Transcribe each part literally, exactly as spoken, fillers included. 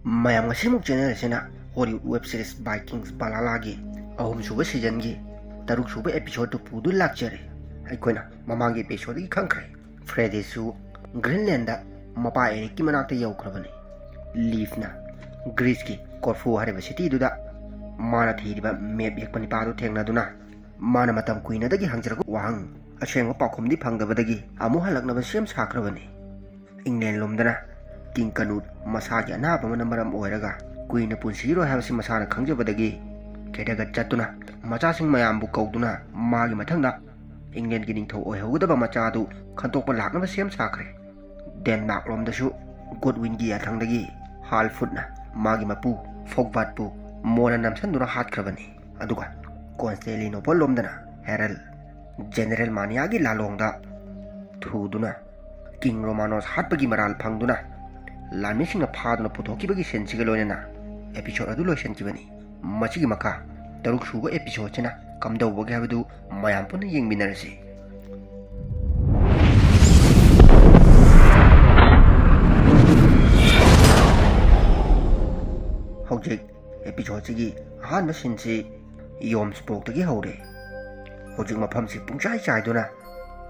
ꯃꯌꯥꯝ, ꯉꯁꯤꯃꯨꯛ ꯆꯦꯅꯦꯜ ꯑꯁꯤꯅ Hollywood web series ꯕꯥꯏꯀꯤꯡꯁ ꯕꯥꯂꯥꯂꯥꯒꯤ ꯑꯍꯨꯝꯁꯨꯕ ꯁꯤꯖꯟꯒꯤ ꯇꯔꯨꯛꯁꯨꯕ ꯑꯦꯄꯤꯁꯣꯗꯇꯨ ꯄꯨꯗꯨꯅ ꯂꯥꯛꯆꯔꯤ꯫ ꯑꯩꯈꯣꯏꯅ ꯃꯃꯥꯡꯒꯤ ꯑꯦꯄꯤꯁꯣꯗꯇꯒꯤ ꯈꯪꯈ꯭ꯔꯦ, ꯐ꯭ꯔꯦꯗꯤꯁꯁꯨ ꯒ꯭ꯔꯤꯟꯂꯦꯟꯗ ꯃꯄꯥ ꯑꯦꯔꯤꯛꯀꯤ ꯃꯅꯥꯛꯇ ꯌꯧꯈ꯭ꯔꯕꯅꯤ꯫ ꯂꯤꯐꯅ ꯒ꯭ꯔꯤꯁꯀꯤ ꯀꯣꯔꯐꯨ ꯍꯥꯏꯔꯤꯕ ꯁꯤꯇꯤꯗꯨꯗ ꯃꯥꯅ ꯊꯤꯔꯤꯕ ꯃꯦꯞ ꯌꯦꯛꯄ ꯅꯤꯄꯥꯗꯨ ꯊꯦꯡꯅꯗꯨꯅ ꯃꯥꯅ ꯃꯇꯝ ꯀꯨꯏꯅꯗꯒꯤ ꯍꯪꯖꯔꯛꯄ ꯋꯥꯍꯪ ꯑꯁꯦꯡꯕ ꯄꯥꯎꯈꯨꯝꯗꯤ ꯐꯪꯗꯕꯗꯒꯤ ꯑꯃꯨꯛ ꯍꯜꯂꯛꯅꯕ ꯁꯦꯝ ꯁꯥꯈ꯭ꯔꯕꯅꯤ꯫ ꯏꯪꯂꯦꯟ ꯂꯣꯝꯗꯅ ꯀꯤꯡ ꯀꯅꯨꯠ ꯃꯁꯥꯒꯤ ꯑꯅꯥꯕ ꯑꯃꯅ ꯃꯔꯝ ꯑꯣꯏꯔꯒ ꯀꯨꯏꯅ ꯄꯨꯟꯁꯤꯔꯣꯏ ꯍꯥꯏꯕꯁꯤ ꯃꯁꯥꯅ ꯈꯪꯖꯕꯗꯒꯤ ꯀꯦꯗꯒꯠ ꯆꯠꯇꯨꯅ ꯃꯆꯥꯁꯤꯡ ꯃꯌꯥꯝꯕꯨ ꯀꯧꯗꯨꯅ ꯃꯥꯒꯤ ꯃꯊꯪꯗ ꯏꯪꯂꯦꯟꯒꯤ ꯅꯤꯡꯊꯧ ꯑꯣꯏꯍꯧꯒꯗꯕ ꯃꯆꯥ ꯑꯗꯨ ꯈꯟꯇꯣꯛꯄ ꯂꯥꯛꯅꯕ ꯁꯦꯝ ꯁꯥꯈ꯭ꯔꯦ꯫ ꯗꯦꯟꯃꯥꯔꯛ ꯂꯣꯝꯗꯁꯨ ꯒꯨꯗꯋꯤꯟꯒꯤ ꯌꯥꯊꯪꯗꯒꯤ ꯍꯥꯜꯐꯨꯠꯅ ꯃꯥꯒꯤ ꯃꯄꯨ ꯐꯣꯛꯕꯥꯠꯄꯨ ꯃꯣꯟꯅ ꯅꯝꯁꯤꯟꯗꯨꯅ ꯍꯥꯠꯈ꯭ꯔꯕꯅꯤ꯫ ꯑꯗꯨꯒ ꯀꯣꯟꯁꯇꯦꯂꯤꯅꯣꯄꯜ ꯂꯣꯝꯗꯅ ꯍꯦꯔꯜ ꯖꯦꯅꯦꯔꯦꯜ ꯃꯥꯅꯤꯌꯥꯒꯤ ꯂꯥꯂꯣꯡꯗ ꯊꯨꯗꯨꯅ ꯀꯤꯡ ꯔꯣꯃꯥꯅꯣꯁ ꯍꯥꯠꯄꯒꯤ ꯃꯔꯥꯜ ꯐꯪꯗꯨꯅ ꯂꯥꯟꯃꯤꯁꯤꯡꯅ ꯐꯥꯗꯨꯅ ꯄꯨꯊꯣꯛꯈꯤꯕꯒꯤ ꯁꯤꯟꯁꯤꯒ ꯂꯣꯏꯅꯅ ꯑꯦꯄꯤꯁꯣꯗ ꯑꯗꯨ ꯂꯣꯏꯁꯤꯟꯈꯤꯕꯅꯤ꯫ ꯃꯁꯤꯒꯤ ꯃꯈꯥ ꯇꯔꯨꯛ ꯁꯨꯕ ꯑꯦꯄꯤꯁꯣꯗꯁꯤꯅ ꯀꯝꯗꯧꯕꯒꯦ ꯍꯥꯏꯕꯗꯨ ꯃꯌꯥꯝ ꯄꯨꯟꯅ ꯌꯦꯡꯃꯤꯟꯅꯔꯁꯤ꯫ ꯍꯧꯖꯤꯛ ꯑꯦꯄꯤꯁꯣꯗꯁꯤꯒꯤ ꯑꯍꯥꯟꯕ ꯁꯤꯟꯁꯤ ꯌꯣꯝꯁꯕꯣꯔꯛꯇꯒꯤ ꯍꯧꯔꯦ꯫ ꯍꯧꯖꯤꯛ ꯃꯐꯝꯁꯤ ꯄꯨꯡꯆꯥꯏ ꯆꯥꯏꯗꯨꯅ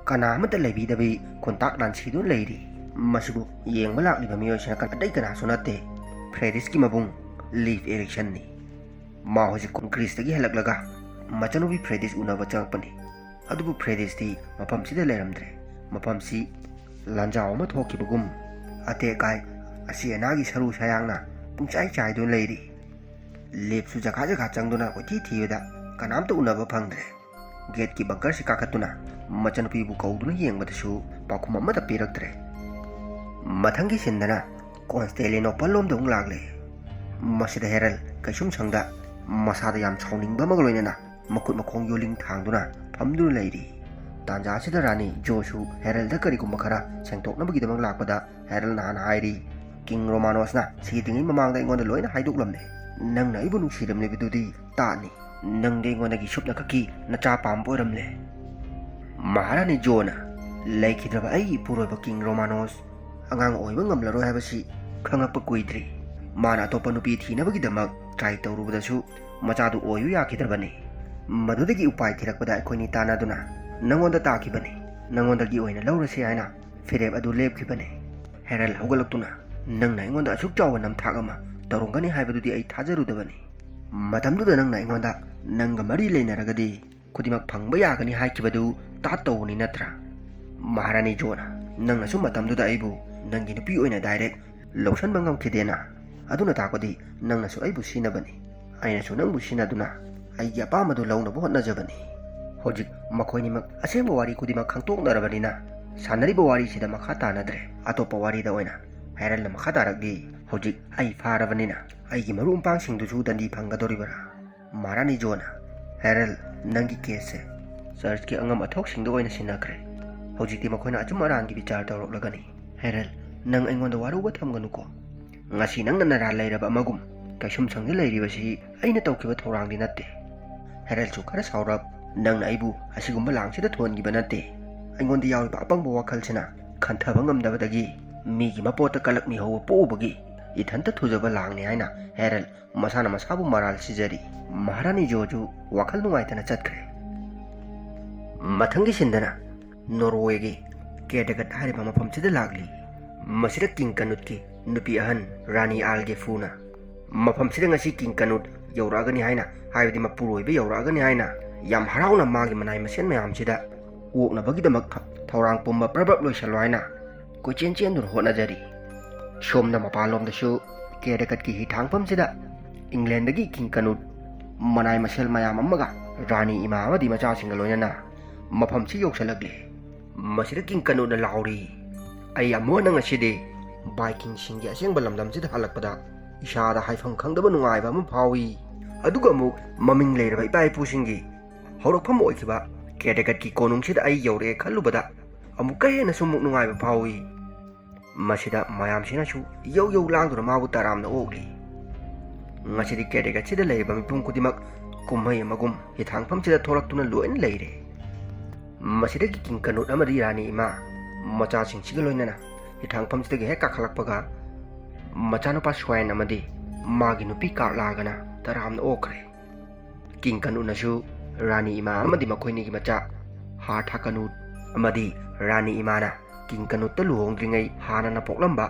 ꯀꯅꯥ ꯑꯃꯠꯇ ꯂꯩꯕꯤꯗꯕꯤ ꯈꯨꯟꯇꯥꯛ ꯂꯥꯟꯁꯤꯗꯨꯅ ꯂꯩꯔꯤ꯫ ꯃꯁꯤꯕꯨ ꯌꯦꯡꯕ ꯂꯥꯛꯂꯤꯕ ꯃꯤꯑꯣꯏꯁꯤꯅ ꯑꯇꯩ ꯀꯅꯥꯁꯨ ꯅꯠꯇꯦ, ꯐ꯭ꯔꯦꯗꯤꯁꯀꯤ ꯃꯕꯨꯡ ꯂꯤꯐ ꯑꯦꯔꯤꯛꯁꯟꯅꯤ꯫ ꯃꯥ ꯍꯧꯖꯤꯛ ꯒ꯭ꯔꯤꯁꯇꯒꯤ ꯍꯜꯂꯛꯂꯒ ꯃꯆꯥꯅꯨꯄꯤ ꯐ꯭ꯔꯦꯗꯤꯁ ꯎꯅꯕ ꯆꯪꯉꯛꯄꯅꯤ꯫ ꯑꯗꯨꯕꯨ ꯐ꯭ꯔꯦꯗꯤꯁꯇꯤ ꯃꯐꯝꯁꯤꯗ ꯂꯩꯔꯝꯗ꯭ꯔꯦ꯫ ꯃꯐꯝꯁꯤ ꯂꯥꯟꯖꯥꯎ ꯑꯃ ꯊꯣꯛꯈꯤꯕꯒꯨꯝ ꯑꯇꯦꯛ ꯑꯀꯥꯏ, ꯑꯁꯤ ꯑꯅꯥꯒꯤ ꯁꯔꯨ ꯁꯌꯥꯡꯅ ꯄꯨꯡꯆꯥꯏ ꯆꯥꯏꯗꯨꯅ ꯂꯩꯔꯤ꯫ ꯂꯤꯐꯁꯨ ꯖꯒꯥ ꯖꯒꯥ ꯆꯪꯗꯨꯅ ꯀꯣꯏꯊꯤ ꯊꯤꯕꯗ ꯀꯅꯥꯝꯇ ꯎꯅꯕ ꯐꯪꯗ꯭ꯔꯦ꯫ ꯒꯦꯠꯀꯤ ꯕꯪꯀꯔꯁꯤ ꯀꯥꯈꯠꯇꯨꯅ ꯃꯆꯥꯅꯨꯄꯤꯕꯨ ꯀꯧꯗꯨꯅ ꯌꯦꯡꯕꯗꯁꯨ ꯄꯥꯎꯈꯨꯝ ꯑꯃꯠꯇ ꯄꯤꯔꯛꯇ꯭ꯔꯦ꯫ ꯃꯊꯪꯒꯤ ꯁꯤꯟꯗꯅ ꯀꯣꯟꯁꯇꯦꯂꯤꯅꯣꯄꯜ ꯂꯣꯝꯗ ꯑꯃꯨꯛ ꯂꯥꯛꯂꯦ꯫ ꯃꯁꯤꯗ ꯍꯦꯔꯜ ꯀꯩꯁꯨꯝꯁꯪꯗ ꯃꯁꯥꯗ ꯌꯥꯝ ꯁꯥꯎꯅꯤꯡꯕ ꯑꯃꯒ ꯂꯣꯏꯅꯅ ꯃꯈꯨꯠ ꯃꯈꯣꯡ ꯌꯣꯜꯂꯤꯡ ꯊꯥꯡꯗꯨꯅ ꯐꯝꯗꯨꯅ ꯂꯩꯔꯤ꯫ ꯇꯥꯟꯖꯥ ꯑꯁꯤꯗ ꯔꯥꯅꯤ ꯖꯣꯁꯨ ꯍꯦꯔꯜꯗ ꯀꯔꯤꯒꯨꯝꯕ ꯈꯔ ꯁꯦꯡꯗꯣꯛꯅꯕꯒꯤꯗꯃꯛ ꯂꯥꯛꯄꯗ ꯍꯦꯔꯜꯅ ꯍꯥꯟꯅ ꯍꯥꯏꯔꯤ, "ꯀꯤꯡ ꯔꯣꯃꯥꯅꯣꯁꯅ ꯁꯤꯗ꯭ꯔꯤꯉꯩ ꯃꯃꯥꯡꯗ ꯑꯩꯉꯣꯟꯗ ꯂꯣꯏꯅ ꯍꯥꯏꯗꯣꯛꯂꯝꯂꯦ꯫ ꯅꯪꯅ ꯑꯩꯕꯨ ꯅꯨꯡꯁꯤꯔꯝꯂꯤꯕꯗꯨꯗꯤ ꯇꯥꯠꯅꯤ꯫ ꯅꯪꯗꯤ ꯑꯩꯉꯣꯟꯗꯒꯤ ꯁꯨꯞꯅꯈꯛꯀꯤ ꯅꯆꯥ ꯄꯥꯝꯕ ꯑꯣꯏꯔꯝꯂꯦ꯫" ꯃꯍꯥꯔꯥꯅꯤ ꯖꯣꯅ ꯂꯩꯈꯤꯗ꯭ꯔꯕ ꯑꯩꯒꯤ ꯏꯄꯨꯔꯣꯏꯕ ꯀꯤꯡ ꯔꯣꯃꯥꯅꯣꯁ ꯑꯉꯥꯡ ꯑꯣꯏꯕ ꯉꯝꯂꯔꯣꯏ ꯍꯥꯏꯕꯁꯤ ꯈꯪꯂꯛꯄ ꯀꯨꯏꯗ꯭ꯔꯤ꯫ ꯃꯥꯅ ꯑꯇꯣꯞꯄ ꯅꯨꯄꯤ ꯊꯤꯅꯕꯒꯤꯗꯃꯛ ꯇ꯭ꯔꯥꯏ ꯇꯧꯔꯨꯕꯗꯁꯨ ꯃꯆꯥꯗꯨ ꯑꯣꯏꯌꯨ ꯌꯥꯈꯤꯗ꯭ꯔꯕꯅꯤ꯫ ꯃꯗꯨꯗꯒꯤ ꯎꯄꯥꯏ ꯊꯤꯔꯛꯄꯗ ꯑꯩꯈꯣꯏꯅꯤ ꯇꯥꯟꯅꯗꯨꯅ ꯅꯪꯉꯣꯟꯗ ꯇꯥꯈꯤꯕꯅꯤ, ꯅꯪꯉꯣꯟꯗꯒꯤ ꯑꯣꯏꯅ ꯂꯧꯔꯁꯤ ꯍꯥꯏꯅ ꯐꯤꯔꯦꯞ ꯑꯗꯨ ꯂꯦꯞꯈꯤꯕꯅꯤ꯫ ꯍꯦꯔꯜ ꯍꯧꯒꯠꯂꯛꯇꯨꯅ, "ꯅꯪꯅ ꯑꯩꯉꯣꯟꯗ ꯑꯁꯨꯛ ꯆꯥꯎꯕ ꯅꯝꯊꯥꯛ ꯑꯃ ꯇꯧꯔꯝꯒꯅꯤ ꯍꯥꯏꯕꯗꯨꯗꯤ ꯑꯩ ꯊꯥꯖꯔꯨꯗꯕꯅꯤ꯫ ꯃꯇꯝꯗꯨꯗ ꯅꯪꯅ ꯑꯩꯉꯣꯟꯗ ꯅꯪꯒ ꯃꯔꯤ ꯂꯩꯅꯔꯒꯗꯤ ꯈꯨꯗꯤꯡꯃꯛ ꯐꯪꯕ ꯌꯥꯒꯅꯤ ꯍꯥꯏꯈꯤꯕꯗꯨ ꯇꯥꯠ ꯇꯧꯕꯅꯤ ꯅꯠꯇ꯭ꯔꯥ?" ꯃꯍꯥꯔꯥꯅꯤ ꯖꯣꯅ, "ꯅꯪꯅꯁꯨ ꯃꯇꯝꯗꯨꯗ ꯑꯩꯕꯨ ꯅꯪꯒꯤ ꯅꯨꯄꯤ ꯑꯣꯏꯅ ꯗꯥꯏꯔꯦꯛ ꯂꯧꯁꯟꯕ ꯉꯝꯈꯤꯗꯦꯅ꯫ ꯑꯗꯨꯅ ꯇꯥꯛꯄꯗꯤ ꯅꯪꯅꯁꯨ ꯑꯩꯕꯨ ꯁꯤꯟꯅꯕꯅꯤ, ꯑꯩꯅꯁꯨ ꯅꯪꯕꯨ ꯁꯤꯟꯅꯗꯨꯅ ꯑꯩꯒꯤ ꯑꯄꯥꯝꯕꯗꯨ ꯂꯧꯅꯕ ꯍꯣꯠꯅꯖꯕꯅꯤ꯫ ꯍꯧꯖꯤꯛ ꯃꯈꯣꯏꯅꯤꯃꯛ ꯑꯁꯦꯡꯕ ꯋꯥꯔꯤ ꯈꯨꯗꯤꯡꯃꯛ ꯈꯪꯗꯣꯛꯅꯔꯕꯅꯤꯅ ꯁꯥꯟꯅꯔꯤꯕ ꯋꯥꯔꯤꯁꯤꯗ ꯃꯈꯥ ꯇꯥꯅꯗ꯭ꯔꯦ꯫ ꯑꯇꯣꯞꯄ ꯋꯥꯔꯤꯗ ꯑꯣꯏꯅ ꯍꯦꯔꯜꯅ ꯃꯈꯥ ꯇꯥꯔꯛꯂꯤ꯫ ꯍꯧꯖꯤꯛ ꯑꯩ ꯐꯥꯔꯕꯅꯤꯅ ꯑꯩꯒꯤ ꯃꯔꯨꯞ ꯃꯄꯥꯡꯁꯤꯡꯗꯨꯁꯨ ꯗꯟꯗꯤ ꯐꯪꯒꯗꯧꯔꯤꯕ꯭ꯔꯥ?" ꯃꯍꯥꯔꯥꯅꯤ ꯖꯣꯅ, "ꯍꯦꯔꯜ, ꯅꯪꯒꯤ ꯀꯦꯁꯁꯦ ꯆꯔꯆꯀꯤ ꯑꯉꯝ ꯑꯊꯧꯁꯤꯡꯗ ꯑꯣꯏꯅ ꯁꯤꯟꯅꯈ꯭ꯔꯦ꯫ ꯍꯧꯖꯤꯛꯇꯤ ꯃꯈꯣꯏꯅ ꯑꯆꯨꯝ ꯑꯔꯥꯟꯒꯤ ꯕꯤꯆꯥꯔ ꯇꯧꯔꯛꯂꯒꯅꯤ꯫ ꯍꯦꯔꯜ, ꯅꯪ ꯑꯩꯉꯣꯟꯗ ꯋꯥꯔꯧꯕ ꯊꯝꯒꯅꯨꯀꯣ꯫ ꯉꯁꯤ ꯅꯪꯅ ꯅꯔꯥꯜ ꯂꯩꯔꯕ ꯑꯃꯒꯨꯝ ꯀꯩꯁꯨꯝꯁꯪꯗ ꯂꯩꯔꯤꯕꯁꯤ ꯑꯩꯅ ꯇꯧꯈꯤꯕ ꯊꯧꯔꯥꯡꯗꯤ ꯅꯠꯇꯦ꯫" ꯍꯦꯔꯜꯁꯨ ꯈꯔ ꯁꯥꯎꯔꯞ, "ꯅꯪꯅ ꯑꯩꯕꯨ ꯑꯁꯤꯒꯨꯝꯕ ꯂꯥꯡꯁꯤꯗ ꯊꯣꯟꯈꯤꯕ ꯅꯠꯇꯦ꯫ ꯑꯩꯉꯣꯟꯗ ꯌꯥꯎꯔꯤꯕ ꯑꯄꯪꯕ ꯋꯥꯈꯜꯁꯤꯅ ꯈꯟꯊꯕ ꯉꯝꯗꯕꯗꯒꯤ ꯃꯤꯒꯤ ꯃꯄꯣꯠꯇ ꯀꯂꯛ ꯃꯤꯍꯧꯕ ꯄꯣꯛꯎꯕꯒꯤ ꯏꯊꯟꯇ ꯊꯨꯖꯕ ꯂꯥꯡꯅꯤ" ꯍꯥꯏꯅ ꯍꯦꯔꯜ ꯃꯁꯥꯅ ꯃꯁꯥꯕꯨ ꯃꯔꯥꯜ ꯁꯤꯖꯔꯤ꯫ ꯃꯍꯥꯔꯥꯅꯤ ꯖꯣꯁꯨ ꯋꯥꯈꯜ ꯅꯨꯡꯉꯥꯏꯇꯅ ꯆꯠꯈ꯭ꯔꯦ꯫ ꯃꯊꯪꯒꯤ ꯁꯤꯟꯗꯅ ꯅꯣꯔꯋꯦꯒꯤ ꯀꯦꯗꯒꯠ ꯍꯥꯏꯔꯤꯕ ꯃꯐꯝꯁꯤꯗ ꯂꯥꯛꯂꯤ꯫ ꯃꯁꯤꯗ ꯀꯤꯡ ꯀꯅꯨꯠꯀꯤ ꯅꯨꯄꯤ ꯑꯍꯟ ꯔꯥꯅꯤ ꯑꯥꯜꯒꯦꯐꯨꯅ ꯃꯐꯝꯁꯤꯗ ꯉꯁꯤ ꯀꯤꯡ ꯀꯅꯨꯠ ꯌꯧꯔꯛꯑꯒꯅꯤ ꯍꯥꯏꯅ, ꯍꯥꯏꯕꯗꯤ ꯃꯄꯨꯔꯣꯏꯕ ꯌꯧꯔꯛꯑꯒꯅꯤ ꯍꯥꯏꯅ ꯌꯥꯝ ꯍꯔꯥꯎꯅ ꯃꯥꯒꯤ ꯃꯅꯥꯏ ꯃꯁꯦꯟ ꯃꯌꯥꯝꯁꯤꯗ ꯑꯣꯛꯅꯕꯒꯤꯗꯃꯛ ꯊꯧꯔꯥꯡ ꯄꯨꯝꯕ ꯄ꯭ꯔꯕ꯭ꯔꯞ ꯂꯣꯏꯁꯜꯂꯣ ꯍꯥꯏꯅ ꯀꯣꯏꯆꯦꯟ ꯆꯦꯟꯗꯨꯅ ꯍꯣꯠꯅꯖꯔꯤ꯫ ꯁꯣꯝꯗ ꯃꯄꯥꯟꯂꯣꯝꯗꯁꯨ ꯀꯦꯗꯒꯠꯀꯤ ꯍꯤꯊꯥꯡꯐꯝꯁꯤꯗ ꯏꯪꯂꯦꯟꯗꯒꯤ ꯀꯤꯡ ꯀꯅꯨꯠ ꯃꯅꯥꯏ ꯃꯁꯦꯜ ꯃꯌꯥꯝ ꯑꯃꯒ ꯔꯥꯅꯤ ꯏꯃꯥ ꯑꯃꯗꯤ ꯃꯆꯥꯁꯤꯡꯒ ꯂꯣꯏꯅꯅ ꯃꯐꯝꯁꯤ ꯌꯧꯁꯤꯜꯂꯛꯂꯤ꯫ ꯃꯁꯤꯗ ꯀꯤꯡ ꯀꯅꯨꯠꯅ ꯂꯥꯎꯔꯤ, "ꯑꯩ ꯑꯃꯨꯛ ꯍꯟꯅ ꯉꯁꯤꯗꯤ ꯚꯥꯏꯀꯤꯡꯁꯤꯡꯒꯤ ꯑꯁꯦꯡꯕ ꯂꯝꯗꯝꯁꯤꯗ ꯍꯜꯂꯛꯄꯗ ꯏꯁꯥꯗ ꯍꯥꯏꯐꯝ ꯈꯪꯗꯕ ꯅꯨꯡꯉꯥꯏꯕ ꯑꯃ ꯐꯥꯎꯏ꯫ ꯑꯗꯨꯒ ꯑꯃꯨꯛ ꯃꯃꯤꯡ ꯂꯩꯔꯕ ꯏꯄꯥ ꯏꯄꯨꯁꯤꯡꯒꯤ ꯍꯧꯔꯛꯐꯝ ꯑꯣꯏꯈꯤꯕ ꯀꯦꯗꯒꯠꯀꯤ ꯀꯣꯅꯨꯡꯁꯤꯗ ꯑꯩ ꯌꯧꯔꯛꯑꯦ ꯈꯜꯂꯨꯕꯗ ꯑꯃꯨꯛꯀ ꯍꯦꯟꯅꯁꯨ ꯑꯃꯨꯛ ꯅꯨꯡꯉꯥꯏꯕ ꯐꯥꯎꯏ꯫" ꯃꯁꯤꯗ ꯃꯌꯥꯝꯁꯤꯅꯁꯨ ꯌꯧ ꯌꯧ ꯂꯥꯡꯗꯨꯅ ꯃꯥꯕꯨ ꯇꯔꯥꯝꯅ ꯑꯣꯛꯂꯤ꯫ ꯉꯁꯤꯗꯤ ꯀꯦꯗꯒꯠꯁꯤꯗ ꯂꯩꯔꯤꯕ ꯃꯤꯄꯨꯝ ꯈꯨꯗꯤꯡꯃꯛ ꯀꯨꯝꯍꯩ ꯑꯃꯒꯨꯝ ꯍꯤꯊꯥꯡꯐꯝꯁꯤꯗ ꯊꯣꯛꯂꯛꯇꯨꯅ ꯂꯣꯏꯅ ꯂꯩꯔꯦ꯫ ꯃꯁꯤꯗꯒꯤ ꯀꯤꯡ ꯀꯅꯨꯠ ꯑꯃꯗꯤ ꯔꯥꯅꯤ ꯏꯃꯥ ꯃꯆꯥꯁꯤꯡꯁꯤꯒ ꯂꯣꯏꯅꯅ ꯍꯤꯊꯥꯡꯐꯝꯁꯤꯗꯒꯤ ꯍꯦꯛ ꯀꯥꯈꯠꯂꯛꯄꯒ ꯃꯆꯥꯅꯨꯄꯥ ꯁ꯭ꯋꯥꯏꯟ ꯑꯃꯗꯤ ꯃꯥꯒꯤ ꯅꯨꯄꯤ ꯀꯥꯔꯂꯥꯒꯅ ꯇꯔꯥꯝꯅ ꯑꯣꯛꯈ꯭ꯔꯦ꯫ ꯀꯤꯡ ꯀꯅꯨꯠꯅꯁꯨ ꯔꯥꯅꯤ ꯏꯃꯥ ꯑꯃꯗꯤ ꯃꯈꯣꯏꯅꯤꯒꯤ ꯃꯆꯥ ꯍꯥꯔꯊꯥ ꯀꯅꯨꯠ ꯑꯃꯗꯤ ꯔꯥꯅꯤ ꯏꯃꯥꯅ ꯀꯤꯡ ꯀꯅꯨꯠꯇ ꯂꯨꯍꯣꯡꯗ꯭ꯔꯤꯉꯩ ꯍꯥꯟꯅꯅ ꯄꯣꯛꯂꯝꯕ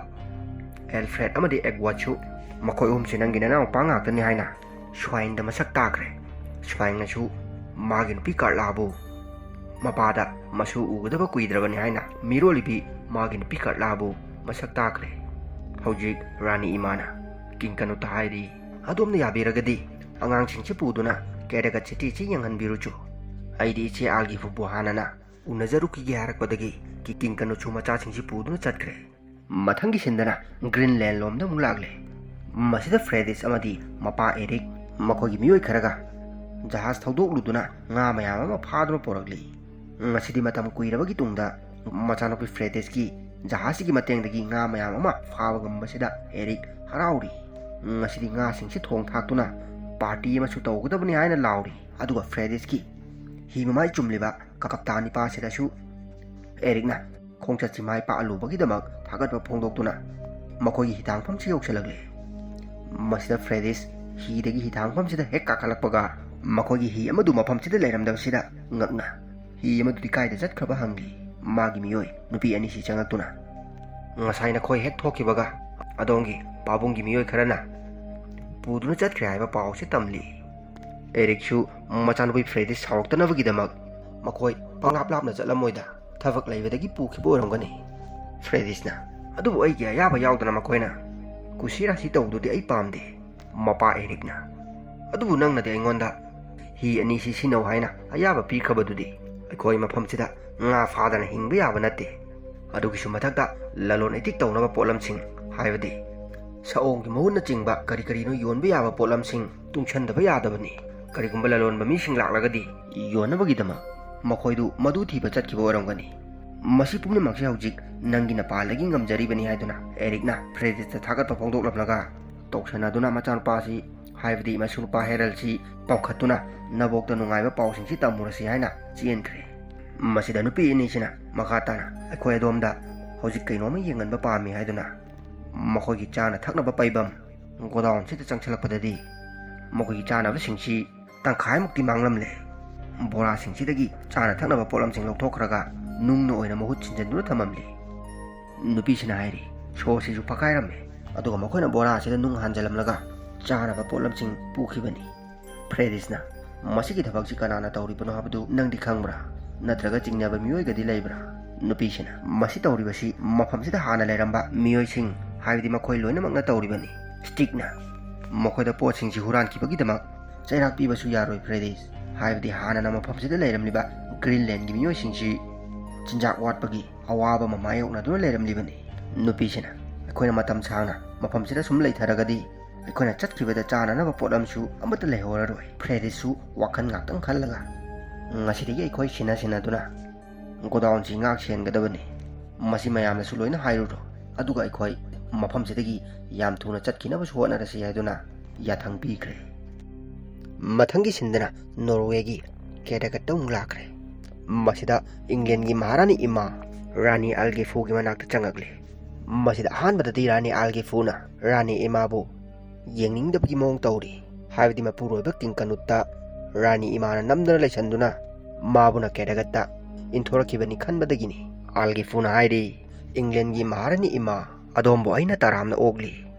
ꯑꯦꯜꯐ꯭ꯔꯦꯗ ꯑꯃꯗꯤ ꯑꯦꯗꯋꯥꯔꯗꯁꯨ ꯃꯈꯣꯏ ꯑꯍꯨꯝꯁꯤ ꯅꯪꯒꯤ ꯅꯅꯥꯎꯄꯥ ꯉꯥꯛꯇꯅꯤ ꯍꯥꯏꯅ ꯁ꯭ꯋꯥꯏꯟꯗ ꯃꯁꯛ ꯇꯥꯛꯈ꯭ꯔꯦ꯫ ꯁ꯭ꯋꯥꯏꯟꯅꯁꯨ ꯃꯥꯒꯤ ꯅꯨꯄꯤ ꯀꯥꯔꯂꯥꯕꯨ ꯃꯄꯥꯗ ꯃꯁꯨ ꯎꯒꯗꯕ ꯀꯨꯏꯗ꯭ꯔꯕꯅꯤ ꯍꯥꯏꯅ ꯃꯤꯔꯣꯜꯂꯤꯕꯤ ꯃꯥꯒꯤ ꯅꯨꯄꯤ ꯀꯥꯔꯂꯥꯕꯨ ꯃꯁꯛ ꯇꯥꯛꯈ꯭ꯔꯦ꯫ ꯍꯧꯖꯤꯛ ꯔꯥꯅꯤ ꯏꯃꯥꯅ ꯀꯤꯡ ꯀꯅꯨꯠꯇ ꯍꯥꯏꯔꯤ, "ꯑꯗꯣꯝꯅ ꯌꯥꯕꯤꯔꯒꯗꯤ ꯑꯉꯥꯡꯁꯤꯡꯁꯤ ꯄꯨꯗꯨꯅ ꯀꯦꯔꯦꯒꯠ ꯁꯤꯇꯤꯁꯤ ꯌꯦꯡꯍꯟꯕꯤꯔꯨꯆꯨ꯫ ꯑꯩꯗꯤ ꯏꯆꯦ ꯑꯥꯜꯒꯤꯐꯨꯕꯨ ꯍꯥꯟꯅꯅ ꯎꯅꯖꯔꯨꯈꯤꯒꯦ" ꯍꯥꯏꯔꯛꯄꯗꯒꯤ ꯀꯤ-, ꯀꯤꯡ ꯀꯅꯨꯠꯁꯨ ꯃꯆꯥꯁꯤꯡꯁꯤ ꯄꯨꯗꯨꯅ ꯆꯠꯈ꯭ꯔꯦ꯫ ꯃꯊꯪꯒꯤ ꯁꯤꯟꯗꯅ ꯒ꯭ꯔꯤꯟꯂꯦꯟ ꯂꯣꯝꯗ ꯑꯃꯨꯛ ꯂꯥꯛꯂꯦ꯫ ꯃꯁꯤꯗ ꯐ꯭ꯔꯦꯗꯤꯁ ꯑꯃꯗꯤ ꯃꯄꯥ ꯑꯦꯔꯤꯛ ꯃꯈꯣꯏꯒꯤ ꯃꯤꯑꯣꯏ ꯈꯔꯒ ꯖꯍꯥꯖ ꯊꯧꯗꯣꯛꯂꯨꯗꯨꯅ ꯉꯥ ꯃꯌꯥꯝ ꯑꯃ ꯐꯥꯗꯨꯅ ꯄꯨꯔꯛꯂꯤ꯫ ꯉꯁꯤꯗꯤ ꯃꯇꯝ ꯀꯨꯏꯔꯕꯒꯤ ꯇꯨꯡꯗ ꯃꯆꯥꯅꯨꯄꯤ ꯐ꯭ꯔꯦꯗꯤꯁꯀꯤ ꯖꯍꯥꯖꯁꯤꯒꯤ ꯃꯇꯦꯡꯗꯒꯤ ꯉꯥ ꯃꯌꯥꯝ ꯑꯃ ꯐꯥꯕ ꯉꯝꯕꯁꯤꯗ ꯑꯦꯔꯤꯛ ꯍꯔꯥꯎꯔꯤ꯫ ꯉꯁꯤꯗꯤ ꯉꯥꯁꯤꯡꯁꯤ ꯊꯣꯡ ꯊꯥꯛꯇꯨꯅ ꯄꯥꯔꯇꯤ ꯑꯃꯁꯨ ꯇꯧꯒꯗꯕꯅꯤ ꯍꯥꯏꯅ ꯂꯥꯎꯔꯤ꯫ ꯑꯗꯨꯒ ꯐ꯭ꯔꯦꯗꯤꯁꯀꯤ ꯍꯤ ꯃꯃꯥꯏ ꯆꯨꯝꯂꯤꯕ ꯀꯀꯞꯇꯥ ꯅꯤꯄꯥꯁꯤꯗꯁꯨ ꯑꯦꯔꯤꯛꯅ ꯈꯣꯡꯆꯠꯁꯤ ꯃꯥꯏ ꯄꯥꯛꯍꯜꯂꯨꯕꯒꯤꯗꯃꯛ ꯊꯥꯒꯠꯄ ꯐꯣꯡꯗꯣꯛꯇꯨꯅ ꯃꯈꯣꯏꯒꯤ ꯍꯤꯊꯥꯡꯐꯝꯁꯤ ꯌꯧꯁꯤꯜꯂꯛꯂꯦ꯫ ꯃꯁꯤꯗ ꯐ꯭ꯔꯦꯗꯤꯁ ꯍꯤꯗꯒꯤ ꯍꯤꯊꯥꯡꯐꯝꯁꯤꯗ ꯍꯦꯛ ꯀꯥꯈꯠꯂꯛꯄꯒ ꯃꯈꯣꯏꯒꯤ ꯍꯤ ꯑꯃꯗꯨ ꯃꯐꯝꯁꯤꯗ ꯂꯩꯔꯝꯗꯕꯁꯤꯗ ꯉꯛꯅ ꯍꯤ ꯑꯃꯗꯨꯗꯤ ꯀꯥꯏꯗ ꯆꯠꯈ꯭ꯔꯕ ꯍꯪꯂꯤ꯫ ꯃꯥꯒꯤ ꯃꯤꯑꯣꯏ ꯅꯨꯄꯤ ꯑꯅꯤꯁꯤ ꯆꯪꯂꯛꯇꯨꯅ, "ꯉꯁꯥꯏ ꯅꯈꯣꯏ ꯍꯦꯛ ꯊꯣꯛꯈꯤꯕꯒ ꯑꯗꯣꯝꯒꯤ ꯄꯥꯕꯨꯡꯒꯤ ꯃꯤꯑꯣꯏ ꯈꯔꯅ ꯄꯨꯗꯨꯅ ꯆꯠꯈ꯭ꯔꯦ" ꯍꯥꯏꯕ ꯄꯥꯎꯁꯤ ꯇꯝꯂꯤ꯫ ꯑꯦꯔꯤꯛꯁꯨ ꯃꯆꯥꯅꯨꯄꯤ ꯐ꯭ꯔꯦꯗꯤꯁ ꯁꯥꯎꯔꯛꯇꯅꯕꯒꯤꯗꯃꯛ ꯃꯈꯣꯏ ꯄꯪꯂꯥꯞ ꯂꯥꯞꯅ ꯆꯠꯂꯝꯃꯣꯏꯗ, ꯊꯕꯛ ꯂꯩꯕꯗꯒꯤ ꯄꯨꯈꯤꯕ ꯑꯣꯏꯔꯝꯒꯅꯤ꯫ ꯐ꯭ꯔꯦꯗꯤꯁꯅ, "ꯑꯗꯨꯕꯨ ꯑꯩꯒꯤ ꯑꯌꯥꯕ ꯌꯥꯎꯗꯅ ꯃꯈꯣꯏꯅ ꯀꯨꯁꯤ ꯔꯥꯁꯤ ꯇꯧꯕꯗꯨꯗꯤ ꯑꯩ ꯄꯥꯝꯗꯦ"꯫ ꯃꯄꯥ ꯑꯦꯔꯤꯛꯅ, "ꯑꯗꯨꯕꯨ ꯅꯪꯅꯗꯤ ꯑꯩꯉꯣꯟꯗ ꯍꯤ ꯑꯅꯤꯁꯤ ꯁꯤꯟꯅꯧ ꯍꯥꯏꯅ ꯑꯌꯥꯕ ꯄꯤꯈ꯭ꯔꯕꯗꯨꯗꯤ? ꯑꯩꯈꯣꯏ ꯃꯐꯝꯁꯤꯗ ꯉꯥ ꯐꯥꯗꯅ ꯍꯤꯡꯕ ꯌꯥꯕ ꯅꯠꯇꯦ꯫ ꯑꯗꯨꯒꯤꯁꯨ ꯃꯊꯛꯇ ꯂꯂꯣꯟ ꯏꯇꯤꯛ ꯇꯧꯅꯕ ꯄꯣꯠꯂꯝꯁꯤꯡ, ꯍꯥꯏꯕꯗꯤ ꯁꯑꯣꯝꯒꯤ ꯃꯍꯨꯠꯅꯆꯤꯡꯕ ꯀꯔꯤ ꯀꯔꯤꯅꯣ ꯌꯣꯟꯕ ꯌꯥꯕ ꯄꯣꯠꯂꯝꯁꯤꯡ ꯇꯨꯡꯁꯟꯗꯕ ꯌꯥꯗꯕꯅꯤ꯫ ꯀꯔꯤꯒꯨꯝꯕ ꯂꯂꯣꯟꯕ ꯃꯤꯁꯤꯡ ꯂꯥꯛꯂꯒꯗꯤ ꯌꯣꯟꯅꯕꯒꯤꯗꯃꯛ ꯃꯈꯣꯏꯗꯨ ꯃꯗꯨ ꯊꯤꯕ ꯆꯠꯈꯤꯕ ꯑꯣꯏꯔꯝꯒꯅꯤ꯫ ꯃꯁꯤ ꯄꯨꯝꯅꯃꯛꯁꯦ ꯍꯧꯖꯤꯛ ꯅꯪꯒꯤ ꯅꯄꯥꯜꯗꯒꯤ ꯉꯝꯖꯔꯤꯕꯅꯤ" ꯍꯥꯏꯗꯨꯅ ꯑꯦꯔꯤꯛꯅ ꯐ꯭ꯔꯦꯗꯤꯁꯇ ꯊꯥꯒꯠꯄ ꯐꯣꯡꯗꯣꯛꯂꯝꯂꯒ ꯇꯧꯁꯟꯅꯗꯨꯅ ꯃꯆꯥꯅꯨꯄꯥꯁꯤ, ꯍꯥꯏꯕꯗꯤ ꯃꯁꯨ ꯅꯨꯄꯥ ꯍꯦꯔꯜꯁꯤ ꯄꯝꯈꯠꯇꯨꯅ ꯅꯕꯣꯛꯇ ꯅꯨꯡꯉꯥꯏꯕ ꯄꯥꯎꯁꯤꯡꯁꯤ ꯇꯝꯃꯨꯔꯁꯤ ꯍꯥꯏꯅ ꯆꯦꯟꯈ꯭ꯔꯦ꯫ ꯃꯁꯤꯗ ꯅꯨꯄꯤ ꯑꯅꯤꯁꯤꯅ ꯃꯈꯥ ꯇꯥꯅ, "ꯑꯩꯈꯣꯏ ꯑꯗꯣꯝꯗ ꯍꯧꯖꯤꯛ ꯀꯩꯅꯣꯝꯃ ꯌꯦꯡꯍꯟꯕ ꯄꯥꯝꯃꯤ" ꯍꯥꯏꯗꯨꯅ ꯃꯈꯣꯏꯒꯤ ꯆꯥꯅ ꯊꯛꯅꯕ ꯄꯩꯕꯝ ꯒꯣꯗꯥꯎꯟꯁꯤꯗ ꯆꯪꯁꯤꯜꯂꯛꯄꯗꯗꯤ ꯃꯈꯣꯏꯒꯤ ꯆꯥꯅꯕꯁꯤꯡꯁꯤ ꯇꯪꯈꯥꯏꯃꯨꯛꯇꯤ ꯃꯥꯡꯂꯝꯂꯦ꯫ ꯕꯣꯔꯥꯁꯤꯡꯁꯤꯗꯒꯤ ꯆꯥꯅ ꯊꯛꯅꯕ ꯄꯣꯠꯂꯝꯁꯤꯡ ꯂꯧꯊꯣꯛꯈ꯭ꯔꯒ ꯅꯨꯡꯅ ꯑꯣꯏꯅ ꯃꯍꯨꯠ ꯁꯤꯟꯖꯤꯟꯗꯨꯅ ꯊꯝꯃꯝꯂꯤ꯫ ꯅꯨꯄꯤꯁꯤꯅ ꯍꯥꯏꯔꯤ, "ꯁꯣꯁꯤꯁꯨ ꯐꯛꯀꯥꯏꯔꯝꯃꯦ, ꯑꯗꯨꯒ ꯃꯈꯣꯏꯅ ꯕꯣꯔꯥ ꯑꯁꯤꯗ ꯅꯨꯡ ꯍꯥꯟꯖꯤꯜꯂꯝꯂꯒ ꯆꯥꯅꯕ ꯄꯣꯠꯂꯝꯁꯤꯡ ꯄꯨꯈꯤꯕꯅꯤ꯫" ꯐ꯭ꯔꯦꯗꯤꯁꯅ, "ꯃꯁꯤꯒꯤ ꯊꯕꯛꯁꯤ ꯀꯅꯥꯅ ꯇꯧꯔꯤꯕꯅꯣ ꯍꯥꯏꯕꯗꯨ ꯅꯪꯗꯤ ꯈꯪꯕ꯭ꯔꯥ? ꯅꯠꯇ꯭ꯔꯒ ꯆꯤꯡꯅꯕ ꯃꯤꯑꯣꯏꯒꯗꯤ ꯂꯩꯕ꯭ꯔꯥ?" ꯅꯨꯄꯤꯁꯤꯅ, "ꯃꯁꯤ ꯇꯧꯔꯤꯕꯁꯤ ꯃꯐꯝꯁꯤꯗ ꯍꯥꯟꯅ ꯂꯩꯔꯝꯕ ꯃꯤꯑꯣꯏꯁꯤꯡ, ꯍꯥꯏꯕꯗꯤ ꯃꯈꯣꯏ ꯂꯣꯏꯅꯃꯛꯅ ꯇꯧꯔꯤꯕꯅꯤ꯫" ꯁ꯭ꯇꯤꯛꯅ, "ꯃꯈꯣꯏꯗ ꯄꯣꯠꯁꯤꯡꯁꯤ ꯍꯨꯔꯥꯟꯈꯤꯕꯒꯤꯗꯃꯛ ꯆꯩꯔꯥꯛ ꯄꯤꯕꯁꯨ ꯌꯥꯔꯣꯏ, ꯐ꯭ꯔꯦꯗꯤꯁ, ꯍꯥꯏꯕꯗꯤ ꯍꯥꯟꯅꯅ ꯃꯐꯝꯁꯤꯗ ꯂꯩꯔꯝꯂꯤꯕ ꯒ꯭ꯔꯤꯟꯂꯦꯟꯒꯤ ꯃꯤꯑꯣꯏꯁꯤꯡꯁꯤ ꯆꯤꯟꯖꯥꯛ ꯋꯥꯠꯄꯒꯤ ꯑꯋꯥꯕ ꯑꯃ ꯃꯥꯌꯣꯛꯅꯗꯨꯅ ꯂꯩꯔꯝꯂꯤꯕꯅꯤ꯫" ꯅꯨꯄꯤꯁꯤꯅ, "ꯑꯩꯈꯣꯏꯅ ꯃꯇꯝ ꯁꯥꯡꯅ ꯃꯐꯝꯁꯤꯗ ꯁꯨꯝ ꯂꯩꯊꯔꯒꯗꯤ ꯑꯩꯈꯣꯏꯅ ꯆꯠꯈꯤꯕꯗ ꯆꯥꯅꯅꯕ ꯄꯣꯠꯂꯝꯁꯨ ꯑꯃꯠꯇ ꯂꯩꯍꯧꯔꯔꯣꯏ꯫" ꯐ꯭ꯔꯦꯗꯤꯁꯁꯨ ꯋꯥꯈꯜ ꯉꯥꯛꯇꯪ ꯈꯜꯂꯒ, "ꯉꯁꯤꯗꯒꯤ ꯑꯩꯈꯣꯏ ꯁꯤꯟꯅ ꯁꯤꯟꯅꯗꯨꯅ ꯒꯣꯗꯥꯎꯟꯁꯤ ꯉꯥꯛ ꯁꯦꯟꯒꯗꯕꯅꯤ꯫ ꯃꯁꯤ ꯃꯌꯥꯝꯅꯁꯨ ꯂꯣꯏꯅ ꯍꯥꯏꯔꯨꯔꯣ, ꯑꯗꯨꯒ ꯑꯩꯈꯣꯏ ꯃꯐꯝꯁꯤꯗꯒꯤ ꯌꯥꯝ ꯊꯨꯅ ꯆꯠꯈꯤꯅꯕꯁꯨ ꯍꯣꯠꯅꯔꯁꯤ" ꯍꯥꯏꯗꯨꯅ ꯌꯥꯊꯪ ꯄꯤꯈ꯭ꯔꯦ꯫ ꯃꯊꯪꯒꯤ ꯁꯤꯟꯗꯅ ꯅꯣꯔꯋꯦꯒꯤ ꯀꯦꯗꯒꯠꯇ ꯑꯃꯨꯛ ꯂꯥꯛꯈ꯭ꯔꯦ꯫ ꯃꯁꯤꯗ ꯏꯪꯂꯦꯟꯒꯤ ꯃꯍꯥꯔꯥꯅꯤ ꯏꯃꯥ ꯔꯥꯅꯤ ꯑꯜꯒꯦꯐꯨꯒꯤ ꯃꯅꯥꯛꯇ ꯆꯪꯉꯛꯂꯦ꯫ ꯃꯁꯤꯗ ꯑꯍꯥꯟꯕꯗꯗꯤ ꯔꯥꯅꯤ ꯑꯜꯒꯦꯐꯨꯅ ꯔꯥꯅꯤ ꯏꯃꯥꯕꯨ ꯌꯦꯡꯅꯤꯡꯗꯕꯒꯤ ꯃꯑꯣꯡ ꯇꯧꯔꯤ, ꯍꯥꯏꯕꯗꯤ ꯃꯄꯨꯔꯣꯏꯕ ꯀꯤꯡ ꯀꯅꯨꯠꯇ ꯔꯥꯅꯤ ꯏꯃꯥꯅ ꯅꯝꯗꯅ ꯂꯩꯁꯟꯗꯨꯅ ꯃꯥꯕꯨꯅ ꯀꯦꯗꯒꯠꯇ ꯏꯟꯊꯣꯔꯛꯈꯤꯕꯅꯤ ꯈꯟꯕꯗꯒꯤꯅꯤ꯫ ꯑꯜꯒꯦꯐꯨꯅ ꯍꯥꯏꯔꯤ, "ꯏꯪꯂꯦꯟꯒꯤ ꯃꯍꯥꯔꯥꯅꯤ ꯏꯃꯥ, ꯑꯗꯣꯝꯕꯨ ꯑꯩꯅ ꯇꯔꯥꯝꯅ ꯑꯣꯛꯂꯤ꯫"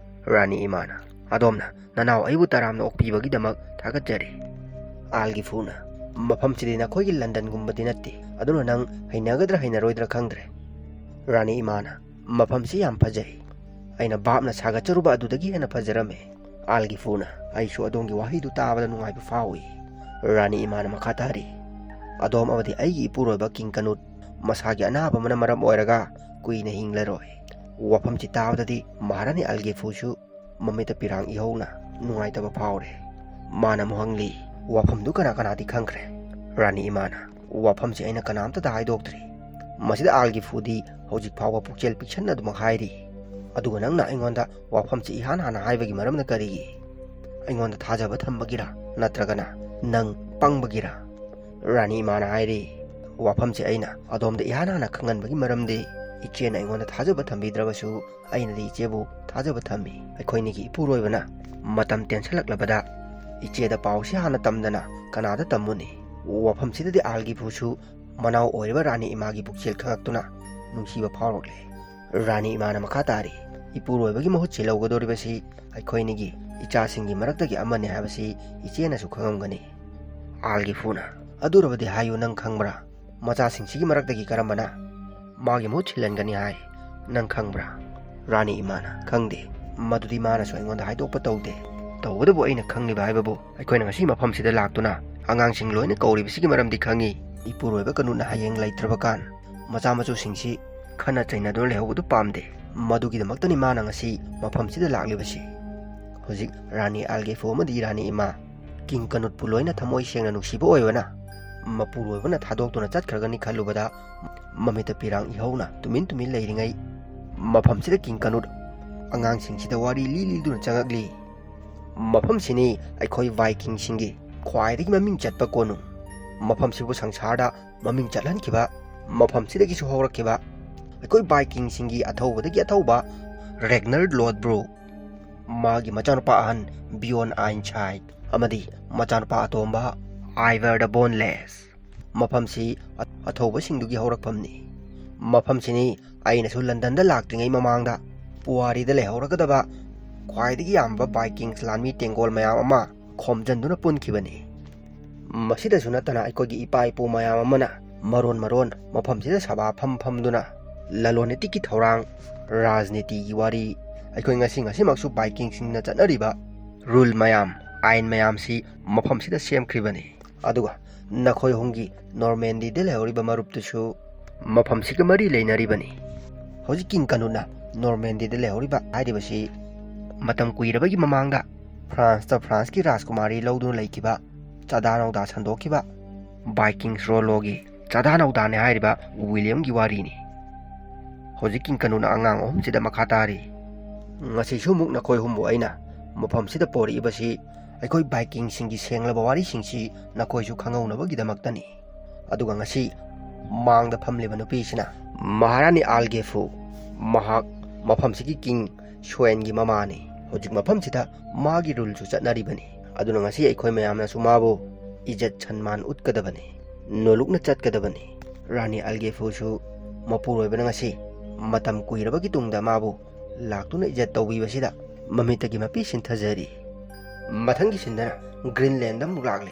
ꯔꯥꯅꯤ ꯏꯃꯥꯅ, "ꯑꯗꯣꯝꯅ ꯅꯅꯥꯎ ꯑꯩꯕꯨ ꯇꯔꯥꯝꯅ ꯑꯣꯛꯄꯤꯕꯒꯤꯗꯃꯛ ꯊꯥꯒꯠꯆꯔꯤ꯫" ꯑꯜꯒꯦꯐꯨꯅ, "ꯃꯐꯝꯁꯤꯗꯤ ꯅꯈꯣꯏꯒꯤ ꯂꯟꯗꯟꯒꯨꯝꯕꯗꯤ ꯅꯠꯇꯦ, ꯑꯗꯨꯅ ꯅꯪ ꯍꯩꯅꯒꯗ꯭ꯔꯥ ꯍꯩꯅꯔꯣꯏꯗ꯭ꯔꯥ ꯈꯪꯗ꯭ꯔꯦ꯫" ꯔꯥꯅꯤ ꯏꯃꯥꯅ, "ꯃꯐꯝꯁꯤ ꯌꯥꯝ ꯐꯖꯩ꯫ ꯑꯩꯅ ꯚꯥꯞꯅ ꯁꯥꯒꯠꯆꯔꯨꯕ ꯑꯗꯨꯗꯒꯤ ꯍꯦꯟꯅ ꯐꯖꯔꯝꯃꯦ꯫" ꯑꯜꯒꯦꯐꯨꯅ, "ꯑꯩꯁꯨ ꯑꯗꯣꯝꯒꯤ ꯋꯥꯍꯩꯗꯨ ꯇꯥꯕꯗ ꯅꯨꯡꯉꯥꯏꯕ ꯐꯥꯎꯏ꯫" ꯔꯥꯅꯤ ꯏꯃꯥꯅ ꯃꯈꯥ ꯇꯥꯔꯤ, "ꯑꯗꯣꯝ ꯑꯃꯗꯤ ꯑꯩꯒꯤ ꯏꯄꯨꯔꯣꯏꯕ ꯀꯤꯡ ꯀꯅꯨꯠ ꯃꯁꯥꯒꯤ ꯑꯅꯥꯕ ꯑꯃꯅ ꯃꯔꯝ ꯑꯣꯏꯔꯒ ꯀꯨꯏꯅ ꯍꯤꯡꯂꯔꯣꯏ꯫" ꯋꯥꯐꯝꯁꯤ ꯇꯥꯕꯗꯗꯤ ꯃꯍꯥꯔꯥꯅꯤ ꯑꯜꯒꯦꯐꯨꯁꯨ ꯃꯃꯤꯠꯇ ꯄꯤꯔꯥꯡ ꯏꯍꯧꯅ ꯅꯨꯡꯉꯥꯏꯇꯕ ꯐꯥꯎꯔꯦ꯫ ꯃꯥꯅ ꯑꯃꯨꯛ ꯍꯪꯂꯤ, "ꯋꯥꯐꯝꯗꯨ ꯀꯅꯥ ꯀꯅꯥꯗꯤ ꯈꯪꯈ꯭ꯔꯦ?" ꯔꯥꯅꯤ ꯏꯃꯥꯅ, "ꯋꯥꯐꯝꯁꯤ ꯑꯩꯅ ꯀꯅꯥꯝꯇꯗ ꯍꯥꯏꯗꯣꯛꯇ꯭ꯔꯤ꯫" ꯃꯁꯤꯗ ꯑꯥꯜꯒꯤꯐꯨꯗꯤ ꯍꯧꯖꯤꯛ ꯐꯥꯎꯕ ꯄꯨꯛꯆꯦꯜ ꯄꯤꯛꯁꯟꯅ ꯑꯗꯨꯃꯛ ꯍꯥꯏꯔꯤ꯫ "ꯑꯗꯨꯒ ꯅꯪꯅ ꯑꯩꯉꯣꯟꯗ ꯋꯥꯐꯝꯁꯤ ꯏꯍꯥꯟ ꯍꯥꯟꯅ ꯍꯥꯏꯕꯒꯤ ꯃꯔꯝꯅ ꯀꯔꯤꯒꯤ? ꯑꯩꯉꯣꯟꯗ ꯊꯥꯖꯕ ꯊꯝꯕꯒꯤꯔꯥ? ꯅꯠꯇ꯭ꯔꯒꯅ ꯅꯪ ꯄꯪꯕꯒꯤꯔꯥ?" ꯔꯥꯅꯤ ꯏꯃꯥꯅ ꯍꯥꯏꯔꯤ, "ꯋꯥꯐꯝꯁꯤ ꯑꯩꯅ ꯑꯗꯣꯝꯗ ꯏꯍꯥꯟ ꯍꯥꯟꯅ ꯈꯪꯍꯟꯕꯒꯤ ꯃꯔꯝꯗꯤ ꯏꯆꯦꯅ ꯑꯩꯉꯣꯟꯗ ꯊꯥꯖꯕ ꯊꯝꯕꯤꯗ꯭ꯔꯕꯁꯨ ꯑꯩꯅꯗꯤ ꯏꯆꯦꯕꯨ ꯊꯥꯖꯕ ꯊꯝꯃꯤ꯫ ꯑꯩꯈꯣꯏꯅꯤꯒꯤ ꯏꯄꯨꯔꯣꯏꯕꯅ ꯃꯇꯝ ꯇꯦꯟꯁꯤꯜꯂꯛꯂꯕꯗ ꯏꯆꯦꯗ ꯄꯥꯎꯁꯤ ꯍꯥꯟꯅ ꯇꯝꯗꯅ ꯀꯅꯥꯗ ꯇꯝꯃꯨꯅꯤ? ꯋꯥꯐꯝꯁꯤꯗꯗꯤ ꯑꯥꯜꯒꯤꯐꯨꯁꯨ ꯃꯅꯥꯎ ꯑꯣꯏꯔꯤꯕ ꯔꯥꯅꯤ ꯏꯃꯥꯒꯤ ꯄꯨꯛꯆꯦꯜ ꯈꯪꯉꯛꯇꯨꯅ ꯅꯨꯡꯁꯤꯕ ꯐꯥꯎꯔꯛꯂꯦ꯫ ꯔꯥꯅꯤ ꯏꯃꯥꯅ ꯃꯈꯥ ꯇꯥꯔꯤ, ꯏꯄꯨꯔꯣꯏꯕꯒꯤ ꯃꯍꯨꯠ ꯁꯤꯜꯍꯧꯒꯗꯧꯔꯤꯕꯁꯤ ꯑꯩꯈꯣꯏꯅꯤꯒꯤ ꯏꯆꯥꯁꯤꯡꯒꯤ ꯃꯔꯛꯇꯒꯤ ꯑꯃꯅꯤ ꯍꯥꯏꯕꯁꯤ ꯏꯆꯦꯅꯁꯨ ꯈꯪꯉꯝꯒꯅꯤ꯫ ꯑꯥꯜꯒꯤꯐꯨꯅ, ꯑꯗꯨꯔꯕꯗꯤ ꯍꯥꯏꯌꯨ, ꯅꯪ ꯈꯪꯕ꯭ꯔꯥ? ꯃꯆꯥꯁꯤꯡꯁꯤꯒꯤ ꯃꯔꯛꯇꯒꯤ ꯀꯔꯝꯕꯅ ꯃꯥꯒꯤ ꯃꯍꯨꯠ ꯁꯤꯜꯍꯟꯒꯅꯤ ꯍꯥꯏ? ꯅꯪ ꯈꯪꯕ꯭ꯔꯥ? ꯔꯥꯅꯤ ꯏꯃꯥꯅ, ꯈꯪꯗꯦ꯫ ꯃꯗꯨꯗꯤ ꯃꯥꯅꯁꯨ ꯑꯩꯉꯣꯟꯗ ꯍꯥꯏꯗꯣꯛꯄ ꯇꯧꯗꯦ꯫ ꯇꯧꯕꯇꯕꯨ ꯑꯩꯅ ꯈꯪꯂꯤꯕ ꯍꯥꯏꯕꯕꯨ ꯑꯩꯈꯣꯏꯅ ꯉꯁꯤ ꯃꯐꯝꯁꯤꯗ ꯂꯥꯛꯇꯨꯅ ꯑꯉꯥꯡꯁꯤꯡ ꯂꯣꯏꯅ ꯀꯧꯔꯤꯕꯁꯤꯒꯤ ꯃꯔꯝꯗꯤ ꯈꯪꯉꯤ꯫ ꯏꯄꯨꯔꯣꯏꯕ ꯀꯅꯨꯠꯅ ꯍꯌꯦꯡ ꯂꯩꯇ꯭ꯔꯕ ꯀꯥꯟ ꯃꯆꯥ ꯃꯁꯨꯁꯤꯡꯁꯤ ꯈꯠꯅ ꯆꯩꯅꯗꯨꯅ ꯂꯩꯍꯧꯕꯗꯨ ꯄꯥꯝꯗꯦ꯫ ꯃꯗꯨꯒꯤꯗꯃꯛꯇꯅꯤ ꯃꯥꯅ ꯉꯁꯤ ꯃꯐꯝꯁꯤꯗ ꯂꯥꯛꯂꯤꯕꯁꯤ꯫ ꯍꯧꯖꯤꯛ ꯔꯥꯅꯤ ꯑꯥꯜꯒꯦꯐꯨ ꯑꯃꯗꯤ ꯔꯥꯅꯤ ꯏꯃꯥ ꯀꯤꯡ ꯀꯅꯨꯠꯄꯨ ꯂꯣꯏꯅ ꯊꯃꯣꯏ ꯁꯦꯡꯅ ꯅꯨꯡꯁꯤꯕ ꯑꯣꯏꯕꯅ ꯃꯄꯨꯔꯣꯏꯕꯅ ꯊꯥꯗꯣꯛꯇꯨꯅ ꯆꯠꯈ꯭ꯔꯒꯅꯤ ꯈꯜꯂꯨꯕꯗ ꯃꯃꯤꯠꯇ ꯄꯤꯔꯥꯡ ꯏꯍꯧꯅ ꯇꯨꯃꯤꯟ ꯇꯨꯃꯤꯟ ꯂꯩꯔꯤꯉꯩ ꯃꯐꯝꯁꯤꯗ ꯀꯤꯡ ꯀꯅꯨꯠ ꯑꯉꯥꯡꯁꯤꯡꯁꯤꯗ ꯋꯥꯔꯤ ꯂꯤ ꯂꯤꯗꯨꯅ ꯆꯪꯉꯛꯂꯤ꯫ ꯃꯐꯝꯁꯤꯅꯤ ꯑꯩꯈꯣꯏ ꯚꯥꯏꯀꯤꯡꯁꯤꯡꯒꯤ ꯈ꯭ꯋꯥꯏꯗꯒꯤ ꯃꯃꯤꯡ ꯆꯠꯄ ꯀꯣꯅꯨꯡ꯫ ꯃꯐꯝꯁꯤꯕꯨ ꯁꯪꯁꯥꯔꯗ ꯃꯃꯤꯡ ꯆꯠꯍꯟꯈꯤꯕ, ꯃꯐꯝꯁꯤꯗꯒꯤꯁꯨ ꯍꯧꯔꯛꯈꯤꯕ ꯑꯩꯈꯣꯏ ꯚꯥꯏꯀꯤꯡꯁꯤꯡꯒꯤ ꯑꯊꯧꯕꯗꯒꯤ ꯑꯊꯧꯕ ꯔꯦꯒꯅꯔ ꯂꯣꯗꯕ꯭ꯔꯨ, ꯃꯥꯒꯤ ꯃꯆꯥꯅꯨꯄꯥ ꯑꯍꯟ ꯕꯤꯌꯣꯟ ꯑꯥꯏꯟꯁꯥꯏꯠ ꯑꯃꯗꯤ ꯃꯆꯥꯅꯨꯄꯥ ꯑꯇꯣꯝꯕ ꯑꯥꯏꯚꯔ ꯗ ꯕꯣꯟꯂꯦꯁ꯫ ꯃꯐꯝꯁꯤ ꯑ-, ꯑꯊꯧꯕꯁꯤꯡꯗꯨꯒꯤ ꯍꯧꯔꯛꯐꯝꯅꯤ꯫ ꯃꯐꯝꯁꯤꯅꯤ ꯑꯩꯅꯁꯨ ꯂꯟꯗꯟꯗ ꯂꯥꯛꯇ꯭ꯔꯤꯉꯩ ꯃꯃꯥꯡꯗ ꯄꯨꯋꯥꯔꯤꯗ ꯂꯩꯍꯧꯔꯒꯗꯕ ꯈ꯭ꯋꯥꯏꯗꯒꯤ ꯌꯥꯝꯕ ꯚꯥꯏꯀꯤꯡꯁ ꯂꯥꯟꯃꯤ ꯇꯦꯡꯒꯣꯜ ꯃꯌꯥꯝ ꯑꯃ ꯈꯣꯝꯖꯤꯟꯗꯨꯅ ꯄꯨꯟꯈꯤꯕꯅꯤ꯫ ꯃꯁꯤꯗꯁꯨ ꯅꯠꯇꯅ ꯑꯩꯈꯣꯏꯒꯤ ꯏꯄꯥ ꯏꯄꯨ ꯃꯌꯥꯝ ꯑꯃꯅ ꯃꯔꯣꯟ ꯃꯔꯣꯟ ꯃꯐꯝꯁꯤꯗ ꯁꯚꯥ ꯐꯝ ꯐꯝꯗꯨꯅ ꯂꯂꯣꯟ ꯏꯇꯤꯛꯀꯤ ꯊꯧꯔꯥꯡ, ꯔꯥꯖꯅꯤꯇꯤꯒꯤ ꯋꯥꯔꯤ, ꯑꯩꯈꯣꯏ ꯉꯁꯤ ꯉꯁꯤꯃꯛꯁꯨ ꯚꯥꯏꯀꯤꯡꯁꯤꯡꯅ ꯆꯠꯅꯔꯤꯕ ꯔꯨꯜ ꯃꯌꯥꯝ, ꯑꯥꯏꯟ ꯃꯌꯥꯝꯁꯤ ꯃꯐꯝꯁꯤꯗ ꯁꯦꯝꯈ꯭ꯔꯤꯕꯅꯤ꯫ ꯑꯗꯨꯒ ꯅꯈꯣꯏ ꯑꯍꯨꯝꯒꯤ ꯅꯣꯔꯃꯦꯟꯗꯤꯗ ꯂꯩꯍꯧꯔꯤꯕ ꯃꯔꯨꯞꯇꯨꯁꯨ ꯃꯐꯝꯁꯤꯒ ꯃꯔꯤ ꯂꯩꯅꯔꯤꯕꯅꯤ꯫ ꯍꯧꯖꯤꯛ ꯀꯤꯡ ꯀꯅꯨꯠꯅ ꯅꯣꯔꯃꯦꯟꯗꯤꯗ ꯂꯩꯍꯧꯔꯤꯕ ꯍꯥꯏꯔꯤꯕꯁꯤ ꯃꯇꯝ ꯀꯨꯏꯔꯕꯒꯤ ꯃꯃꯥꯡꯗ ꯐ꯭ꯔꯥꯟꯁꯇ ꯐ꯭ꯔꯥꯟꯁꯀꯤ ꯔꯥꯖꯀꯨꯃꯥꯔꯤ ꯂꯧꯗꯨꯅ ꯂꯩꯈꯤꯕ, ꯆꯥꯗꯥ ꯅꯧꯗꯥ ꯁꯟꯗꯣꯛꯈꯤꯕ ꯚꯥꯏꯀꯤꯡꯁ ꯔꯣꯂꯣꯒꯤ ꯆꯥꯗꯥ ꯅꯧꯗꯥꯅꯦ ꯍꯥꯏꯔꯤꯕ ꯋꯤꯂꯤꯌꯝꯒꯤ ꯋꯥꯔꯤꯅꯤ꯫ ꯍꯧꯖꯤꯛ ꯀꯤꯡ ꯀꯅꯨꯅ ꯑꯉꯥꯡ ꯑꯍꯨꯝꯁꯤꯗ ꯃꯈꯥ ꯇꯥꯔꯤ꯫ ꯉꯁꯤꯁꯨ ꯑꯃꯨꯛ ꯅꯈꯣꯏ ꯑꯍꯨꯝꯕꯨ ꯑꯩꯅ ꯃꯐꯝꯁꯤꯗ ꯄꯣꯔꯛꯏꯕꯁꯤ ꯑꯩꯈꯣꯏ ꯚꯥꯏꯀꯤꯡꯁꯤꯡꯒꯤ ꯁꯦꯡꯂꯕ ꯋꯥꯔꯤꯁꯤꯡꯁꯤ ꯅꯈꯣꯏꯁꯨ ꯈꯪꯍꯧꯅꯕꯒꯤꯗꯃꯛꯇꯅꯤ꯫ ꯑꯗꯨꯒ ꯉꯁꯤ ꯃꯥꯡꯗ ꯐꯝꯂꯤꯕ ꯅꯨꯄꯤꯁꯤꯅ ꯃꯍꯥꯔꯥꯅꯤ ꯑꯥꯜꯒꯦꯐꯨ, ꯃꯍꯥꯛ ꯃꯐꯝꯁꯤꯒꯤ ꯀꯤꯡ ꯁ꯭ꯋꯦꯟꯒꯤ ꯃꯃꯥꯅꯤ꯫ ꯍꯧꯖꯤꯛ ꯃꯐꯝꯁꯤꯗ ꯃꯥꯒꯤ ꯔꯨꯜꯁꯨ ꯆꯠꯅꯔꯤꯕꯅꯤ꯫ ꯑꯗꯨꯅ ꯉꯁꯤ ꯑꯩꯈꯣꯏ ꯃꯌꯥꯝꯅꯁꯨ ꯃꯥꯕꯨ ꯏꯖꯠ ꯁꯟꯃꯥꯟ ꯎꯠꯀꯗꯕꯅꯤ, ꯅꯣꯂꯨꯛꯅ ꯆꯠꯀꯗꯕꯅꯤ꯫ ꯔꯥꯅꯤ ꯑꯜꯒꯦꯐꯨꯁꯨ ꯃꯄꯨꯔꯣꯏꯕꯅ ꯉꯁꯤ ꯃꯇꯝ ꯀꯨꯏꯔꯕꯒꯤ ꯇꯨꯡꯗ ꯃꯥꯕꯨ ꯂꯥꯛꯇꯨꯅ ꯏꯖꯠ ꯇꯧꯕꯤꯕꯁꯤꯗ ꯃꯃꯤꯠꯇꯒꯤ ꯃꯄꯤ ꯁꯤꯟꯊꯖꯔꯤ꯫ ꯃꯊꯪꯒꯤ ꯁꯤꯟꯗꯅ ꯒ꯭ꯔꯤꯟꯂꯦꯟꯗ ꯑꯃꯨꯛ ꯂꯥꯛꯂꯦ꯫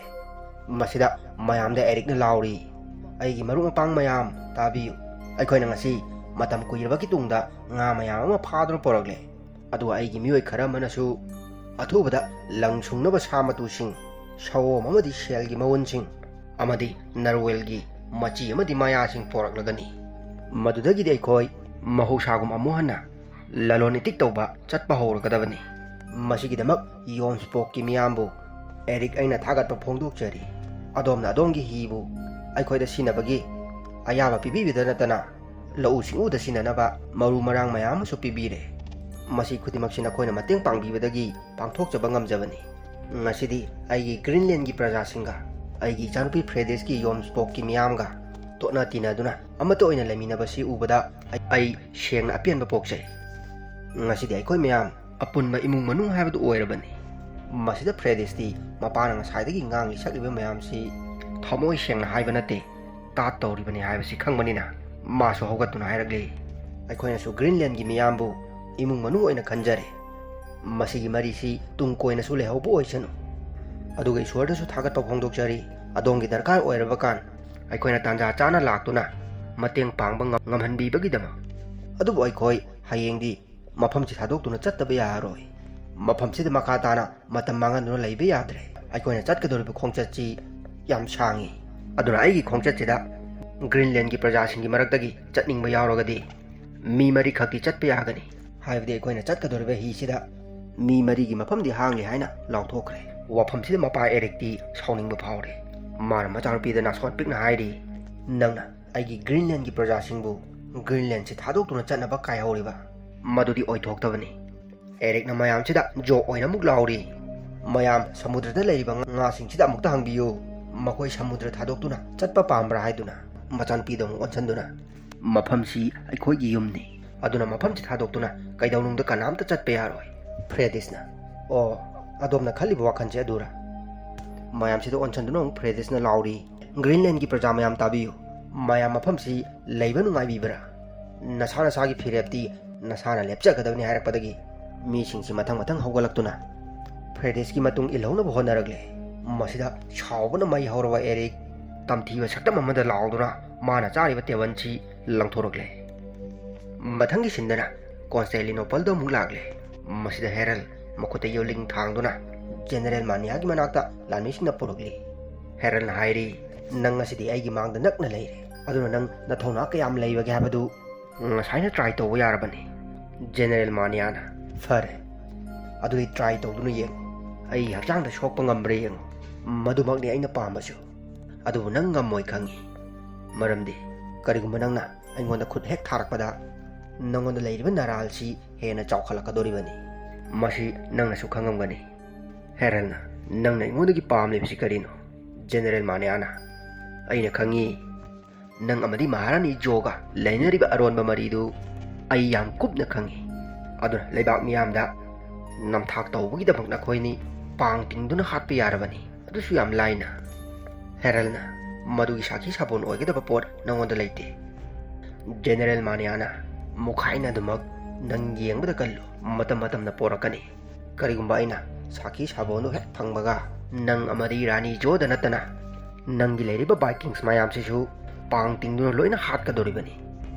ꯃꯁꯤꯗ ꯃꯌꯥꯝꯗ ꯑꯦꯔꯤꯛꯅ ꯂꯥꯎꯔꯤ, "ꯑꯩꯒꯤ ꯃꯔꯨꯞ ꯃꯄꯥꯡ ꯃꯌꯥꯝ, ꯇꯥꯕꯤꯌꯨ꯫ ꯑꯩꯈꯣꯏꯅ ꯉꯁꯤ ꯃꯇꯝ ꯀꯨꯏꯔꯕꯒꯤ ꯇꯨꯡꯗ ꯉꯥ ꯃꯌꯥꯝ ꯑꯃ ꯐꯥꯗꯨꯅ ꯄꯨꯔꯛꯂꯦ꯫ ꯑꯗꯨꯒ ꯑꯩꯒꯤ ꯃꯤꯑꯣꯏ ꯈꯔ ꯑꯃꯅꯁꯨ ꯑꯊꯨꯕꯗ ꯂꯪ ꯁꯨꯡꯅꯕ ꯁꯥ ꯃꯇꯨꯁꯤꯡ, ꯁꯑꯣꯝ ꯑꯃꯗꯤ ꯁꯦꯜꯒꯤ ꯃꯎꯟꯁꯤꯡ ꯑꯃꯗꯤ ꯅꯔꯋꯦꯜꯒꯤ ꯃꯆꯤ ꯑꯃꯗꯤ ꯃꯌꯥꯁꯤꯡ ꯄꯣꯔꯛꯂꯒꯅꯤ꯫ ꯃꯗꯨꯗꯒꯤꯗꯤ ꯑꯩꯈꯣꯏ ꯃꯍꯧꯁꯥꯒꯨꯝ ꯑꯃꯨꯛ ꯍꯟꯅ ꯂꯂꯣꯟ ꯏꯇꯤꯛ ꯇꯧꯕ ꯆꯠꯄ ꯍꯧꯔꯒꯗꯕꯅꯤ꯫ ꯃꯁꯤꯒꯤꯗꯃꯛ ꯌꯣꯟꯁꯄꯣꯛꯀꯤ ꯃꯤꯌꯥꯝꯕꯨ ꯑꯦꯔꯤꯛ ꯑꯩꯅ ꯊꯥꯒꯠꯄ ꯐꯣꯡꯗꯣꯛꯆꯔꯤ꯫ ꯑꯗꯣꯝꯅ ꯑꯗꯣꯝꯒꯤ ꯍꯤꯕꯨ ꯑꯩꯈꯣꯏꯗ ꯁꯤꯟꯅꯕꯒꯤ ꯑꯌꯥꯕ ꯄꯤꯕꯤꯕꯗ ꯅꯠꯇꯅ ꯂꯧꯎ ꯁꯤꯡꯎꯗ ꯁꯤꯖꯤꯟꯅꯅꯕ ꯃꯔꯨ ꯃꯔꯥꯡ ꯃꯌꯥꯝ ꯑꯃꯁꯨ ꯄꯤꯕꯤꯔꯦ꯫ ꯃꯁꯤ ꯈꯨꯗꯤꯡꯃꯛꯁꯤ ꯅꯈꯣꯏꯅ ꯃꯇꯦꯡ ꯄꯥꯡꯕꯤꯕꯗꯒꯤ ꯄꯥꯡꯊꯣꯛꯆꯕ ꯉꯝꯖꯕꯅꯤ꯫ ꯉꯁꯤꯗꯤ ꯑꯩꯒꯤ ꯒ꯭ꯔꯤꯟꯂꯦꯟꯒꯤ ꯄ꯭ꯔꯖꯥꯁꯤꯡꯒ, ꯑꯩꯒꯤ ꯏꯆꯥꯅꯨꯄꯤ ꯐ꯭ꯔꯦꯗꯤꯁꯀꯤ ꯌꯣꯟꯁꯄꯣꯛꯀꯤ ꯃꯤꯌꯥꯝꯒ ꯇꯣꯠꯅ ꯇꯤꯟꯅꯗꯨꯅ ꯑꯃꯠꯇ ꯑꯣꯏꯅ ꯂꯩꯃꯤꯟꯅꯕꯁꯤ ꯎꯕꯗ ꯑꯩ, ꯑꯩ ꯁꯦꯡꯅ ꯑꯄꯦꯟꯕ ꯄꯣꯛꯆꯩ꯫ ꯉꯁꯤꯗꯤ ꯑꯩꯈꯣꯏ ꯃꯌꯥꯝ ꯑꯄꯨꯟꯕ ꯏꯃꯨꯡ ꯃꯅꯨꯡ ꯍꯥꯏꯕꯗꯨ ꯑꯣꯏꯔꯕꯅꯤ꯫" ꯃꯁꯤꯗ ꯐ꯭ꯔꯦꯗꯤꯁꯇꯤ ꯃꯄꯥꯅ ꯉꯁꯥꯏꯗꯒꯤ ꯉꯥꯡꯂꯤ ꯁꯛꯂꯤꯕ ꯃꯌꯥꯝꯁꯤ ꯊꯃꯣꯏ ꯁꯦꯡꯅ ꯍꯥꯏꯕ ꯅꯠꯇꯦ, ꯇꯥꯠ ꯇꯧꯔꯤꯕꯅꯤ ꯍꯥꯏꯕꯁꯤ ꯈꯪꯕꯅꯤꯅ ꯃꯥꯁꯨ ꯍꯧꯒꯠꯇꯨꯅ ꯍꯥꯏꯔꯛꯂꯤ, "ꯑꯩꯈꯣꯏꯅꯁꯨ ꯒ꯭ꯔꯤꯟꯂꯦꯟꯒꯤ ꯃꯤꯌꯥꯝꯕꯨ ꯏꯃꯨꯡ ꯃꯅꯨꯡ ꯑꯣꯏꯅ ꯈꯟꯖꯔꯦ꯫ ꯃꯁꯤꯒꯤ ꯃꯔꯤꯁꯤ ꯇꯨꯡ ꯀꯣꯏꯅꯁꯨ ꯂꯩꯍꯧꯕ ꯑꯣꯏꯁꯅꯨ꯫ ꯑꯗꯨꯒ ꯏꯁꯣꯔꯗꯁꯨ ꯊꯥꯒꯠꯄ ꯐꯣꯡꯗꯣꯛꯆꯔꯤ, ꯑꯗꯣꯝꯒꯤ ꯗꯔꯀꯥꯔ ꯑꯣꯏꯔꯕ ꯀꯥꯟ ꯑꯩꯈꯣꯏꯅ ꯇꯥꯟꯖꯥ ꯆꯥꯅ ꯂꯥꯛꯇꯨꯅ ꯃꯇꯦꯡ ꯄꯥꯡꯕ ꯉꯝ-, ꯉꯝꯍꯟꯕꯤꯕꯒꯤꯗꯃꯛ꯫ ꯑꯗꯨꯕꯨ ꯑꯩꯈꯣꯏ ꯍꯌꯦꯡꯗꯤ ꯃꯐꯝꯁꯤ ꯊꯥꯗꯣꯛꯇꯨꯅ ꯆꯠꯇꯕ ꯌꯥꯔꯔꯣꯏ꯫ ꯃꯐꯝꯁꯤꯗ ꯃꯈꯥ ꯇꯥꯅ ꯃꯇꯝ ꯃꯥꯡꯍꯟꯗꯨꯅ ꯂꯩꯕ ꯌꯥꯗ꯭ꯔꯦ꯫ ꯑꯩꯈꯣꯏꯅ ꯆꯠꯀꯗꯧꯔꯤꯕ ꯈꯣꯡꯆꯠꯁꯤ ꯌꯥꯝ ꯁꯥꯡꯉꯤ꯫ ꯑꯗꯨꯅ ꯑꯩꯒꯤ ꯈꯣꯡꯆꯠꯁꯤꯗ ꯒ꯭ꯔꯤꯟꯂꯦꯟꯒꯤ ꯄ꯭ꯔꯖꯥꯁꯤꯡꯒꯤ ꯃꯔꯛꯇꯒꯤ ꯆꯠꯅꯤꯡꯕ ꯌꯥꯎꯔꯒꯗꯤ ꯃꯤ ꯃꯔꯤꯈꯛꯇꯤ ꯆꯠꯄ ꯌꯥꯒꯅꯤ꯫ ꯍꯥꯏꯕꯗꯤ ꯑꯩꯈꯣꯏꯅ ꯆꯠꯀꯗꯧꯔꯤꯕ ꯍꯤꯁꯤꯗ ꯃꯤ ꯃꯔꯤꯒꯤ ꯃꯐꯝꯗꯤ ꯍꯥꯡꯂꯤ" ꯍꯥꯏꯅ ꯂꯥꯎꯊꯣꯛꯈ꯭ꯔꯦ꯫ ꯋꯥꯐꯝꯁꯤꯗ ꯃꯄꯥ ꯑꯦꯔꯤꯛꯇꯤ ꯁꯥꯎꯅꯤꯡꯕ ꯐꯥꯎꯔꯦ꯫ ꯃꯥꯅ ꯃꯆꯥꯅꯨꯄꯤꯗ ꯅꯥꯁꯣꯟ ꯄꯤꯛꯅ ꯍꯥꯏꯔꯤ, "ꯅꯪꯅ ꯑꯩꯒꯤ ꯒ꯭ꯔꯤꯟꯂꯦꯟꯒꯤ ꯄ꯭ꯔꯖꯥꯁꯤꯡꯕꯨ ꯒ꯭ꯔꯤꯟꯂꯦꯟꯁꯤ ꯊꯥꯗꯣꯛꯇꯨꯅ ꯆꯠꯅꯕ ꯀꯥꯏꯍꯧꯔꯤꯕ? ꯃꯗꯨꯗꯤ ꯑꯣꯏꯊꯣꯛꯇꯕꯅꯤ꯫" ꯑꯦꯔꯤꯛꯅ ꯃꯌꯥꯝꯁꯤꯗ ꯖꯣꯛ ꯑꯣꯏꯅ ꯑꯃꯨꯛ ꯂꯥꯎꯔꯤ, "ꯃꯌꯥꯝ, ꯁꯃꯨꯗ꯭ꯔꯗ ꯂꯩꯔꯤꯕ ꯉꯥꯁꯤꯡꯁꯤꯗ ꯑꯃꯨꯛꯇ ꯍꯪꯕꯤꯌꯨ, ꯃꯈꯣꯏ ꯁꯃꯨꯗ꯭ꯔ ꯊꯥꯗꯣꯛꯇꯨꯅ ꯆꯠꯄ ꯄꯥꯝꯕ꯭ꯔꯥ?" ꯍꯥꯏꯗꯨꯅ꯫ ꯃꯆꯥꯅꯨꯄꯤꯗ ꯑꯃꯨꯛ ꯑꯣꯟꯁꯤꯟꯗꯨꯅ, ꯃꯐꯝꯁꯤ ꯑꯩꯈꯣꯏꯒꯤ ꯌꯨꯝꯅꯤ, ꯑꯗꯨꯅ ꯃꯐꯝꯁꯤ ꯊꯥꯗꯣꯛꯇꯨꯅ ꯀꯩꯗꯧꯅꯨꯡꯗ ꯀꯅꯥꯝꯇ ꯆꯠꯄ ꯌꯥꯔꯣꯏ꯫ ꯐ꯭ꯔꯦꯗꯤꯁꯅ, "ꯑꯣ, ꯑꯗꯣꯝꯅ ꯈꯜꯂꯤꯕ ꯋꯥꯈꯜꯁꯦ ꯑꯗꯨꯔꯥ?" ꯃꯌꯥꯝꯁꯤꯗ ꯑꯣꯟꯁꯤꯟꯗꯨꯅ ꯑꯃꯨꯛ ꯐ꯭ꯔꯦꯗꯤꯁꯅ ꯂꯥꯎꯔꯤ, "ꯒ꯭ꯔꯤꯟꯂꯦꯟꯒꯤ ꯄ꯭ꯔꯖꯥ ꯃꯌꯥꯝ ꯇꯥꯕꯤꯌꯨ, ꯃꯌꯥꯝ ꯃꯐꯝꯁꯤ ꯂꯩꯕ ꯅꯨꯡꯉꯥꯏꯕꯤꯕ꯭ꯔꯥ? ꯅꯁꯥ ꯅꯁꯥꯒꯤ ꯐꯤꯔꯦꯞꯇꯤ ꯅꯁꯥꯅ ꯂꯦꯞꯆꯒꯗꯕꯅꯤ" ꯍꯥꯏꯔꯛꯄꯗꯒꯤ ꯃꯤꯁꯤꯡꯁꯤ ꯃꯊꯪ ꯃꯊꯪ ꯍꯧꯒꯠꯂꯛꯇꯨꯅ ꯐ꯭ꯔꯦꯗꯤꯁꯀꯤ ꯃꯇꯨꯡ ꯏꯜꯍꯧꯅꯕ ꯍꯣꯠꯅꯔꯛꯂꯦ꯫ ꯃꯁꯤꯗ ꯁꯥꯎꯕꯅ ꯃꯩ ꯍꯧꯔꯕ ꯑꯦꯔꯤꯛ ꯇꯝꯊꯤꯕ ꯁꯛꯇꯝ ꯑꯃꯗ ꯂꯥꯎꯗꯨꯅ ꯃꯥꯅ ꯆꯥꯔꯤꯕ ꯇꯦꯕꯜꯁꯤ ꯂꯪꯊꯣꯔꯛꯂꯦ꯫ ꯃꯊꯪꯒꯤ ꯁꯤꯟꯗꯅ ꯀꯣꯟꯁꯇꯦꯟꯇꯤꯅꯣꯄꯜꯗ ꯑꯃꯨꯛ ꯂꯥꯛꯂꯦ꯫ ꯃꯁꯤꯗ ꯍꯦꯔꯜ ꯃꯈꯨꯠꯇ ꯌꯣꯜꯂꯤꯡ ꯊꯥꯡꯗꯨꯅ ꯖꯦꯅꯦꯔꯦꯜ ꯃꯥꯅꯤꯌꯥꯒꯤ ꯃꯅꯥꯛꯇ ꯂꯥꯟꯃꯤꯁꯤꯡꯅ ꯄꯨꯔꯛꯂꯤ꯫ ꯍꯦꯔꯜꯅ ꯍꯥꯏꯔꯤ, "ꯅꯪ ꯉꯁꯤꯗꯤ ꯑꯩꯒꯤ ꯃꯥꯡꯗ ꯅꯛꯅ ꯂꯩꯔꯦ, ꯑꯗꯨꯅ ꯅꯪ ꯅꯊꯧꯅꯥ ꯀꯌꯥꯝ ꯂꯩꯕꯒꯦ ꯍꯥꯏꯕꯗꯨ ꯉꯁꯥꯏꯅ ꯇ꯭ꯔꯥꯏ ꯇꯧꯕ ꯌꯥꯔꯕꯅꯤ꯫" ꯖꯦꯅꯦꯔꯦꯜ ꯃꯥꯅꯤꯌꯥꯅ, "ꯐꯔꯦ, ꯑꯗꯨꯗꯤ ꯇ꯭ꯔꯥꯏ ꯇꯧꯗꯨꯅ ꯌꯦꯡꯉꯨ꯫ ꯑꯩ ꯍꯛꯆꯥꯡꯗ ꯁꯣꯛꯄ ꯉꯝꯕ꯭ꯔꯥ ꯌꯦꯡꯉꯨ꯫ ꯃꯗꯨꯃꯛꯅꯤ ꯑꯩꯅ ꯄꯥꯝꯕꯁꯨ꯫ ꯑꯗꯨꯕꯨ ꯅꯪ ꯉꯝꯃꯣꯏ ꯈꯪꯉꯤ, ꯃꯔꯝꯗꯤ ꯀꯔꯤꯒꯨꯝꯕ ꯅꯪꯅ ꯑꯩꯉꯣꯟꯗ ꯈꯨꯠ ꯍꯦꯛ ꯊꯥꯔꯛꯄꯗ ꯅꯪꯉꯣꯟꯗ ꯂꯩꯔꯤꯕ ꯅꯔꯥꯜꯁꯤ ꯍꯦꯟꯅ ꯆꯥꯎꯈꯠꯂꯛꯀꯗꯧꯔꯤꯕꯅꯤ꯫ ꯃꯁꯤ ꯅꯪꯅꯁꯨ ꯈꯪꯉꯝꯒꯅꯤ꯫" ꯍꯦꯔꯜꯅ, "ꯅꯪꯅ ꯑꯩꯉꯣꯟꯗꯒꯤ ꯄꯥꯝꯂꯤꯕꯁꯤ ꯀꯔꯤꯅꯣ?" ꯖꯦꯅꯦꯔꯦꯜ ꯃꯥꯅꯤꯌꯥꯅ, "ꯑꯩꯅ ꯈꯪꯉꯤ, ꯅꯪ ꯑꯃꯗꯤ ꯃꯍꯥꯔꯥꯅꯤ ꯖꯣꯒ ꯂꯩꯅꯔꯤꯕ ꯑꯔꯣꯟꯕ ꯃꯔꯤꯗꯨ ꯑꯩ ꯌꯥꯝ ꯀꯨꯞꯅ ꯈꯪꯉꯤ꯫ ꯑꯗꯨꯅ ꯂꯩꯕꯥꯛ ꯃꯤꯌꯥꯝꯗ ꯅꯝꯊꯥꯛ ꯇꯧꯕꯒꯤꯗꯃꯛ ꯅꯈꯣꯏꯅꯤ ꯄꯥꯡ ꯇꯤꯡꯗꯨꯅ ꯍꯥꯠꯄ ꯌꯥꯔꯕꯅꯤ, ꯑꯗꯨꯁꯨ ꯌꯥꯝ ꯂꯥꯏꯅ꯫" ꯍꯦꯔꯜꯅ, "ꯃꯗꯨꯒꯤ ꯁꯥꯈꯤ ꯁꯥꯕꯣꯟ ꯑꯣꯏꯒꯗꯕ ꯄꯣꯠ ꯅꯉꯣꯟꯗ ꯂꯩꯇꯦ꯫" ꯖꯦꯅꯦꯔꯦꯜ ꯃꯥꯅꯤꯌꯥꯅ, "ꯃꯨꯈꯥꯏꯅ ꯑꯗꯨꯃꯛ ꯅꯪ ꯌꯦꯡꯕꯗ ꯀꯜꯂꯨ, ꯃꯇꯝ ꯃꯇꯝꯅ ꯄꯣꯔꯛꯀꯅꯤ꯫ ꯀꯔꯤꯒꯨꯝꯕ ꯑꯩꯅ ꯁꯥꯈꯤ ꯁꯥꯕꯣꯟꯗꯨ ꯍꯦꯛ ꯐꯪꯕꯒ ꯅꯪ ꯑꯃꯗꯤ ꯔꯥꯅꯤ ꯖꯣꯗ ꯅꯠꯇꯅ ꯅꯪꯒꯤ ꯂꯩꯔꯤꯕ ꯕꯥꯏꯀꯤꯡꯁ ꯃꯌꯥꯝꯁꯤꯁꯨ ꯄꯥꯡ ꯇꯤꯡꯗꯨꯅ ꯂꯣꯏꯅ ꯍꯥꯠꯀꯗꯧꯔꯤꯕꯅꯤ꯫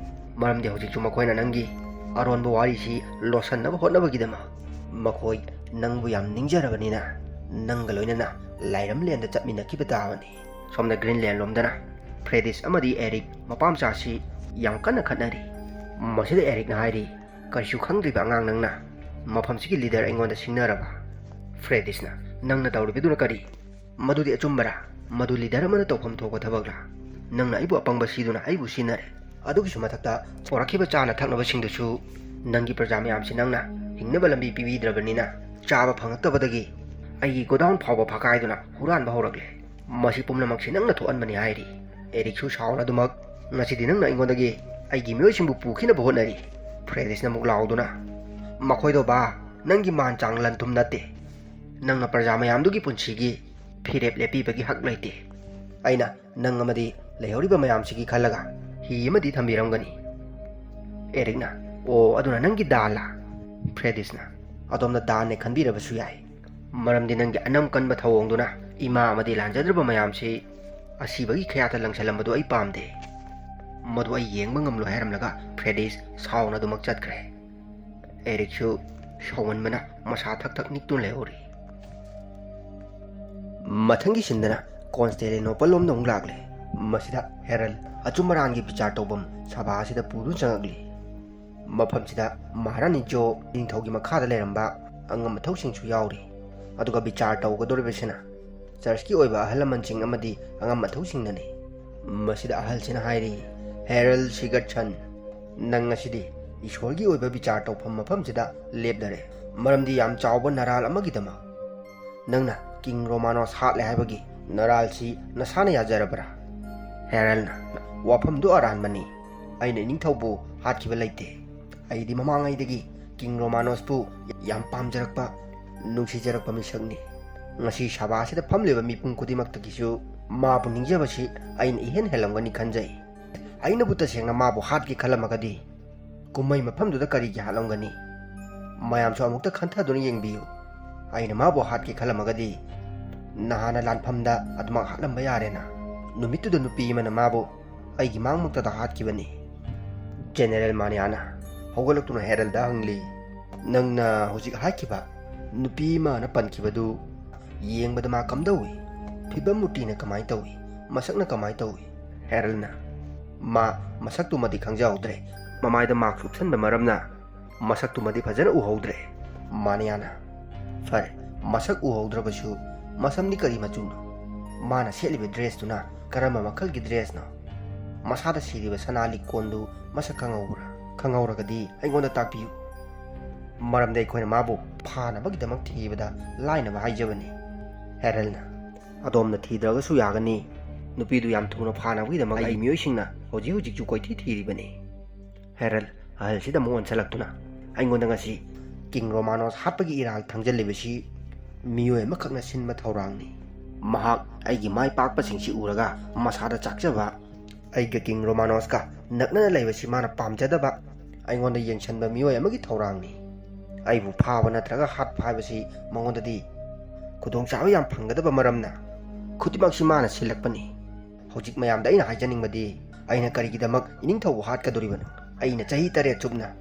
ꯃꯔꯝꯗꯤ ꯍꯧꯖꯤꯛꯁꯨ ꯃꯈꯣꯏꯅ ꯅꯪꯒꯤ ꯑꯔꯣꯟꯕ ꯋꯥꯔꯤꯁꯤ ꯂꯣꯠꯁꯤꯟꯅꯕ ꯍꯣꯠꯅꯕꯒꯤꯗꯃꯛ ꯃꯈꯣꯏ ꯅꯪꯕꯨ ꯌꯥꯝ ꯅꯤꯡꯖꯔꯕꯅꯤꯅ ꯅꯪꯒ ꯂꯣꯏꯅꯅ ꯂꯥꯏꯔꯝꯂꯦꯟꯗ ꯆꯠꯃꯤꯟꯅꯈꯤꯕ ꯇꯥꯕꯅꯤ꯫" ꯁꯣꯝꯗ ꯒ꯭ꯔꯤꯟꯂꯦꯟ ꯂꯣꯝꯗꯅ ꯐ꯭ꯔꯦꯗꯤꯁ ꯑꯃꯗꯤ ꯑꯦꯔꯤꯛ ꯃꯄꯥ ꯃꯆꯥꯁꯤ ꯌꯥꯝ ꯀꯟꯅ ꯈꯠꯅꯔꯤ꯫ ꯃꯁꯤꯗ ꯑꯦꯔꯤꯛꯅ ꯍꯥꯏꯔꯤ, "ꯀꯔꯤꯁꯨ ꯈꯪꯗ꯭ꯔꯤꯕ ꯑꯉꯥꯡ ꯅꯪꯅ ꯃꯐꯝꯁꯤꯒꯤ ꯂꯤꯗꯔ ꯑꯩꯉꯣꯟꯗ ꯁꯤꯡꯅꯔꯕ?" ꯐ꯭ꯔꯦꯗꯤꯁꯅ, "ꯅꯪꯅ ꯇꯧꯔꯤꯕꯗꯨꯅ ꯀꯔꯤ? ꯃꯗꯨꯗꯤ ꯑꯆꯨꯝꯕꯔꯥ? ꯃꯗꯨ ꯂꯤꯗꯔ ꯑꯃꯅ ꯇꯧꯐꯝ ꯊꯣꯛꯄ ꯊꯕꯛꯂꯥ? ꯅꯪꯅ ꯑꯩꯕꯨ ꯑꯄꯪꯕ ꯁꯤꯗꯨꯅ ꯑꯩꯕꯨ ꯁꯤꯟꯅꯔꯦ꯫ ꯑꯗꯨꯒꯤꯁꯨ ꯃꯊꯛꯇ ꯄꯣꯔꯛꯈꯤꯕ ꯆꯥꯅ ꯊꯛꯅꯕꯁꯤꯡꯗꯨꯁꯨ ꯅꯪꯒꯤ ꯄ꯭ꯔꯖꯥ ꯃꯌꯥꯝꯁꯤ ꯅꯪꯅ ꯍꯤꯡꯅꯕ ꯂꯝꯕꯤ ꯄꯤꯕꯤꯗ꯭ꯔꯕꯅꯤꯅ ꯆꯥꯕ ꯐꯪꯂꯛꯇꯕꯗꯒꯤ ꯑꯩꯒꯤ ꯒꯣꯗꯥꯎꯟ ꯐꯥꯎꯕ ꯐꯥꯀꯥꯏꯗꯨꯅ ꯍꯨꯔꯥꯟꯕ ꯍꯧꯔꯛꯂꯦ꯫ ꯃꯁꯤ ꯄꯨꯝꯅꯃꯛꯁꯤ ꯅꯪꯅ ꯊꯣꯛꯍꯟꯕꯅꯤ" ꯍꯥꯏꯔꯤ꯫ ꯑꯦꯔꯤꯛꯁꯨ ꯁꯥꯎꯔꯗꯨꯃꯛ, "ꯉꯁꯤꯗꯤ ꯅꯪꯅ ꯑꯩꯉꯣꯟꯗꯒꯤ ꯑꯩꯒꯤ ꯃꯤꯑꯣꯏꯁꯤꯡꯕꯨ ꯄꯨꯈꯤꯅꯕ ꯍꯣꯠꯅꯔꯤ꯫ ꯐ꯭ꯔꯦꯗꯤꯁꯅ ꯑꯃꯨꯛ ꯂꯥꯎꯗꯨꯅ, "ꯃꯈꯣꯏꯗꯣ ꯕꯥ, ꯅꯪꯒꯤ ꯃꯥꯟ ꯆꯥꯡ ꯂꯟ ꯊꯨꯝ ꯅꯠꯇꯦ꯫ ꯅꯪꯅ ꯄ꯭ꯔꯖꯥ ꯃꯌꯥꯝꯗꯨꯒꯤ ꯄꯨꯟꯁꯤꯒꯤ ꯐꯤꯔꯦꯞ ꯂꯦꯞꯄꯤꯕꯒꯤ ꯍꯛ ꯂꯩꯇꯦ꯫ ꯑꯩꯅ ꯅꯪ ꯑꯃꯗꯤ ꯂꯩꯍꯧꯔꯤꯕ ꯃꯌꯥꯝꯁꯤꯒꯤ ꯈꯜꯂꯒ ꯍꯤ ꯑꯃꯗꯤ ꯊꯝꯕꯤꯔꯝꯒꯅꯤ꯫" ꯑꯦꯔꯤꯛꯅ, "ꯑꯣ, ꯑꯗꯨꯅ ꯅꯪꯒꯤ ꯗꯥꯜꯂꯥ?" ꯐ꯭ꯔꯦꯗꯤꯁꯅ, "ꯑꯗꯣꯝꯅ ꯗꯥꯟꯅꯦ ꯈꯟꯕꯤꯔꯕꯁꯨ ꯌꯥꯏ, ꯃꯔꯝꯗꯤ ꯅꯪꯒꯤ ꯑꯅꯝ ꯀꯟꯕ ꯊꯧꯑꯣꯡꯗꯨꯅ ꯏꯃꯥ ꯑꯃꯗꯤ ꯂꯥꯟꯖꯗ꯭ꯔꯕ ꯃꯌꯥꯝꯁꯤ ꯑꯁꯤꯕꯒꯤ ꯈꯌꯥꯠꯇ ꯂꯪꯁꯤꯜꯂꯝꯕꯗꯨ ꯑꯩ ꯄꯥꯝꯗꯦ꯫ ꯃꯗꯨ ꯑꯩ ꯌꯦꯡꯕ ꯉꯝꯂꯣꯏ" ꯍꯥꯏꯔꯝꯂꯒ ꯐ꯭ꯔꯦꯗꯤꯁ ꯁꯥꯎꯅ ꯑꯗꯨꯃꯛ ꯆꯠꯈ꯭ꯔꯦ꯫ ꯑꯦꯔꯤꯛꯁꯨ ꯁꯥꯎꯃꯟꯕꯅ ꯃꯁꯥ ꯊꯛ ꯊꯛ ꯅꯤꯛꯇꯨꯅ ꯂꯩꯍꯧꯔꯤ꯫ ꯃꯊꯪꯒꯤ ꯁꯤꯟꯗꯅ ꯀꯣꯟꯁꯇꯦꯂꯤꯅꯣꯄꯜ ꯂꯣꯝꯗ ꯑꯃꯨꯛ ꯂꯥꯛꯂꯦ꯫ ꯃꯁꯤꯗ ꯍꯦꯔꯜ ꯑꯆꯨꯝ ꯑꯔꯥꯟꯒꯤ ꯕꯤꯆꯥꯔ ꯇꯧꯐꯝ ꯁꯚꯥ ꯑꯁꯤꯗ ꯄꯨꯗꯨꯅ ꯆꯪꯉꯛꯂꯤ꯫ ꯃꯐꯝꯁꯤꯗ ꯃꯍꯥꯔꯥꯅꯤ ꯖꯣ ꯅꯤꯡꯊꯧꯒꯤ ꯃꯈꯥꯗ ꯂꯩꯔꯝꯕ ꯑꯉꯝ ꯑꯊꯧꯁꯤꯡꯁꯨ ꯌꯥꯎꯔꯤ꯫ ꯑꯗꯨꯒ ꯕꯤꯆꯥꯔ ꯇꯧꯒꯗꯧꯔꯤꯕꯁꯤꯅ ꯆꯔꯆꯀꯤ ꯑꯣꯏꯕ ꯑꯍꯜ ꯂꯃꯟꯁꯤꯡ ꯑꯃꯗꯤ ꯑꯉꯝ ꯑꯊꯧꯁꯤꯡꯅꯅꯤ꯫ ꯃꯁꯤꯗ ꯑꯍꯜꯁꯤꯅ ꯍꯥꯏꯔꯤ, "ꯍꯦꯔꯜ ꯁꯤꯒꯔꯠꯁꯟ, ꯅꯪ ꯉꯁꯤꯗꯤ ꯏꯁꯣꯔꯒꯤ ꯑꯣꯏꯕ ꯕꯤꯆꯥꯔ ꯇꯧꯐꯝ ꯃꯐꯝꯁꯤꯗ ꯂꯦꯞꯂꯔꯦ, ꯃꯔꯝꯗꯤ ꯌꯥꯝ ꯆꯥꯎꯕ ꯅꯔꯥꯜ ꯑꯃꯒꯤꯗꯃꯛ ꯅꯪꯅ ꯀꯤꯡ ꯔꯣꯃꯥꯅꯣꯁ ꯍꯥꯠꯂꯦ ꯍꯥꯏꯕꯒꯤ ꯅꯔꯥꯜꯁꯤ ꯅꯁꯥꯅ ꯌꯥꯖꯔꯕ꯭ꯔꯥ?" ꯍꯦꯔꯜꯅ, "ꯋꯥꯐꯝꯗꯨ ꯑꯔꯥꯟꯕꯅꯤ꯫ ꯑꯩꯅ ꯏꯅꯤꯡꯊꯧꯕꯨ ꯍꯥꯠꯈꯤꯕ ꯂꯩꯇꯦ꯫ ꯑꯩꯗꯤ ꯃꯃꯥꯡꯉꯩꯗꯒꯤ ꯀꯤꯡ ꯔꯣꯃꯥꯅꯣꯁꯄꯨ ꯌꯥꯝ ꯄꯥꯝꯖꯔꯛꯄ, ꯅꯨꯡꯁꯤꯖꯔꯛꯄ ꯃꯤꯁꯛꯅꯤ꯫ ꯉꯁꯤ ꯁꯚꯥ ꯑꯁꯤꯗ ꯐꯝꯂꯤꯕ ꯃꯤꯄꯨꯝ ꯈꯨꯗꯤꯡꯃꯛꯇꯒꯤꯁꯨ ꯃꯥꯕꯨ ꯅꯤꯡꯖꯕꯁꯤ ꯑꯩꯅ ꯏꯍꯦꯟ ꯍꯦꯜꯂꯝꯒꯅꯤ ꯈꯟꯖꯩ꯫ ꯑꯩꯅꯕꯨ ꯇꯁꯦꯡꯅ ꯃꯥꯕꯨ ꯍꯥꯠꯀꯦ ꯈꯜꯂꯝꯃꯒꯗꯤ ꯀꯨꯝꯍꯩ ꯃꯐꯝꯗꯨꯗ ꯀꯔꯤꯒꯤ ꯍꯥꯠꯂꯝꯒꯅꯤ? ꯃꯌꯥꯝꯁꯨ ꯑꯃꯨꯛꯇ ꯈꯟꯊꯗꯨꯅ ꯌꯦꯡꯕꯤꯌꯨ꯫ ꯑꯩꯅ ꯃꯥꯕꯨ ꯍꯥꯠꯀꯦ ꯈꯜꯂꯝꯃꯒꯗꯤ ꯅꯍꯥꯟꯅ ꯂꯥꯟꯐꯝꯗ ꯑꯗꯨꯃꯛ ꯍꯥꯠꯂꯝꯕ ꯌꯥꯔꯦꯅ꯫ ꯅꯨꯃꯤꯠꯇꯨꯗ ꯅꯨꯄꯤ ꯑꯃꯅ ꯃꯥꯕꯨ ꯑꯩꯒꯤ ꯃꯥꯡꯃꯛꯇꯗ ꯍꯥꯠꯈꯤꯕꯅꯤ꯫" ꯖꯦꯅꯦꯔꯦꯜ ꯃꯥꯅꯤꯌꯥꯅ ꯍꯧꯒꯠꯂꯛꯇꯨꯅ ꯍꯦꯔꯜꯗ ꯍꯪꯂꯤ, "ꯅꯪꯅ ꯍꯧꯖꯤꯛ ꯍꯥꯏꯈꯤꯕ ꯅꯨꯄꯤ ꯑꯃꯅ ꯄꯟꯈꯤꯕꯗꯨ ꯌꯦꯡꯕꯗ ꯃꯥ ꯀꯝꯗꯧꯏ? ꯐꯤꯕꯝ ꯃꯨꯔꯇꯤꯅ ꯀꯃꯥꯏꯅ ꯇꯧꯏ? ꯃꯁꯛꯅ ꯀꯃꯥꯏꯅ ꯇꯧꯏ?" ꯍꯦꯔꯜꯅ, "ꯃꯥ ꯃꯁꯛꯇꯨꯃꯗꯤ ꯈꯪꯖꯍꯧꯗ꯭ꯔꯦ꯫ ꯃꯃꯥꯏꯗ ꯃꯥꯛꯁ ꯎꯞꯁꯟꯕ ꯃꯔꯝꯅ ꯃꯁꯛꯇꯨꯃꯗꯤ ꯐꯖꯅ ꯎꯍꯧꯗ꯭ꯔꯦ꯫" ꯃꯥꯅꯤꯌꯥꯅ, "ꯐꯔꯦ, ꯃꯁꯛ ꯎꯍꯧꯗ꯭ꯔꯕꯁꯨ ꯃꯁꯝꯗꯤ ꯀꯔꯤ ꯃꯆꯨꯅꯣ? ꯃꯥꯅ ꯁꯦꯠꯂꯤꯕ ꯗ꯭ꯔꯦꯁꯇꯨꯅ ꯀꯔꯝꯕ ꯃꯈꯜꯒꯤ ꯗ꯭ꯔꯦꯁꯅꯣ? ꯃꯁꯥꯗ ꯁꯤꯔꯤꯕ ꯁꯅꯥ ꯂꯤꯛꯀꯣꯟꯗꯨ ꯃꯁꯛ ꯈꯪꯍꯧꯕ꯭ꯔꯥ? ꯈꯪꯍꯧꯔꯒꯗꯤ ꯑꯩꯉꯣꯟꯗ ꯇꯥꯛꯄꯤꯌꯨ꯫ ꯃꯔꯝꯗꯤ ꯑꯩꯈꯣꯏꯅ ꯃꯥꯕꯨ ꯐꯥꯅꯕꯒꯤꯗꯃꯛ ꯊꯤꯕꯗ ꯂꯥꯏꯅꯕ ꯍꯥꯏꯖꯕꯅꯤ꯫" ꯍꯦꯔꯜꯅ, "ꯑꯗꯣꯝꯅ ꯊꯤꯗ꯭ꯔꯒꯁꯨ ꯌꯥꯒꯅꯤ꯫ ꯅꯨꯄꯤꯗꯨ ꯌꯥꯝ ꯊꯨꯅ ꯐꯥꯅꯕꯒꯤꯗꯃꯛ ꯑꯩꯒꯤ ꯃꯤꯑꯣꯏꯁꯤꯡꯅ ꯍꯧꯖꯤꯛ ꯍꯧꯖꯤꯛꯁꯨ ꯀꯣꯏꯊꯤ ꯊꯤꯔꯤꯕꯅꯤ꯫" ꯍꯦꯔꯜ ꯑꯍꯜꯁꯤꯗ ꯑꯃꯨꯛ ꯑꯣꯟꯁꯤꯜꯂꯛꯇꯨꯅ, "ꯑꯩꯉꯣꯟꯗ ꯉꯁꯤ ꯀꯤꯡ ꯔꯣꯃꯥꯅꯣꯁ ꯍꯥꯠꯄꯒꯤ ꯏꯔꯥꯜ ꯊꯥꯡꯖꯜꯂꯤꯕꯁꯤ ꯃꯤꯑꯣꯏ ꯑꯃꯈꯛꯅ ꯁꯤꯟꯕ ꯊꯧꯔꯥꯡꯅꯤ꯫ ꯃꯍꯥꯛ ꯑꯩꯒꯤ ꯃꯥꯏ ꯄꯥꯛꯄꯁꯤꯡꯁꯤ ꯎꯔꯒ ꯃꯁꯥꯗ ꯆꯥꯛꯆꯕ, ꯑꯩꯒ ꯀꯤꯡ ꯔꯣꯃꯥꯅꯣꯁꯀ ꯅꯛꯅꯅ ꯂꯩꯕꯁꯤ ꯃꯥꯅ ꯄꯥꯝꯖꯗꯕ, ꯑꯩꯉꯣꯟꯗ ꯌꯦꯡꯁꯤꯟꯕ ꯃꯤꯑꯣꯏ ꯑꯃꯒꯤ ꯊꯧꯔꯥꯡꯅꯤ꯫ ꯑꯩꯕꯨ ꯐꯥꯕ ꯅꯠꯇ꯭ꯔꯒ ꯍꯥꯠꯄ ꯍꯥꯏꯕꯁꯤ ꯃꯉꯣꯟꯗꯗꯤ ꯈꯨꯗꯣꯡꯆꯥꯕ ꯌꯥꯝ ꯐꯪꯒꯗꯕ ꯃꯔꯝꯅ ꯈꯨꯗꯤꯡꯃꯛꯁꯤ ꯃꯥꯅ ꯁꯤꯜꯂꯛꯄꯅꯤ꯫ ꯍꯧꯖꯤꯛ ꯃꯌꯥꯝꯗ ꯑꯩꯅ ꯍꯥꯏꯖꯅꯤꯡꯕꯗꯤ, ꯑꯩꯅ ꯀꯔꯤꯒꯤꯗꯃꯛ ꯏꯅꯤꯡꯊꯧꯕꯨ ꯍꯥꯠꯀꯗꯣꯔꯤꯕꯅꯣ? ꯑꯩꯅ ꯆꯍꯤ ꯇꯔꯦꯠ ꯆꯨꯞꯅ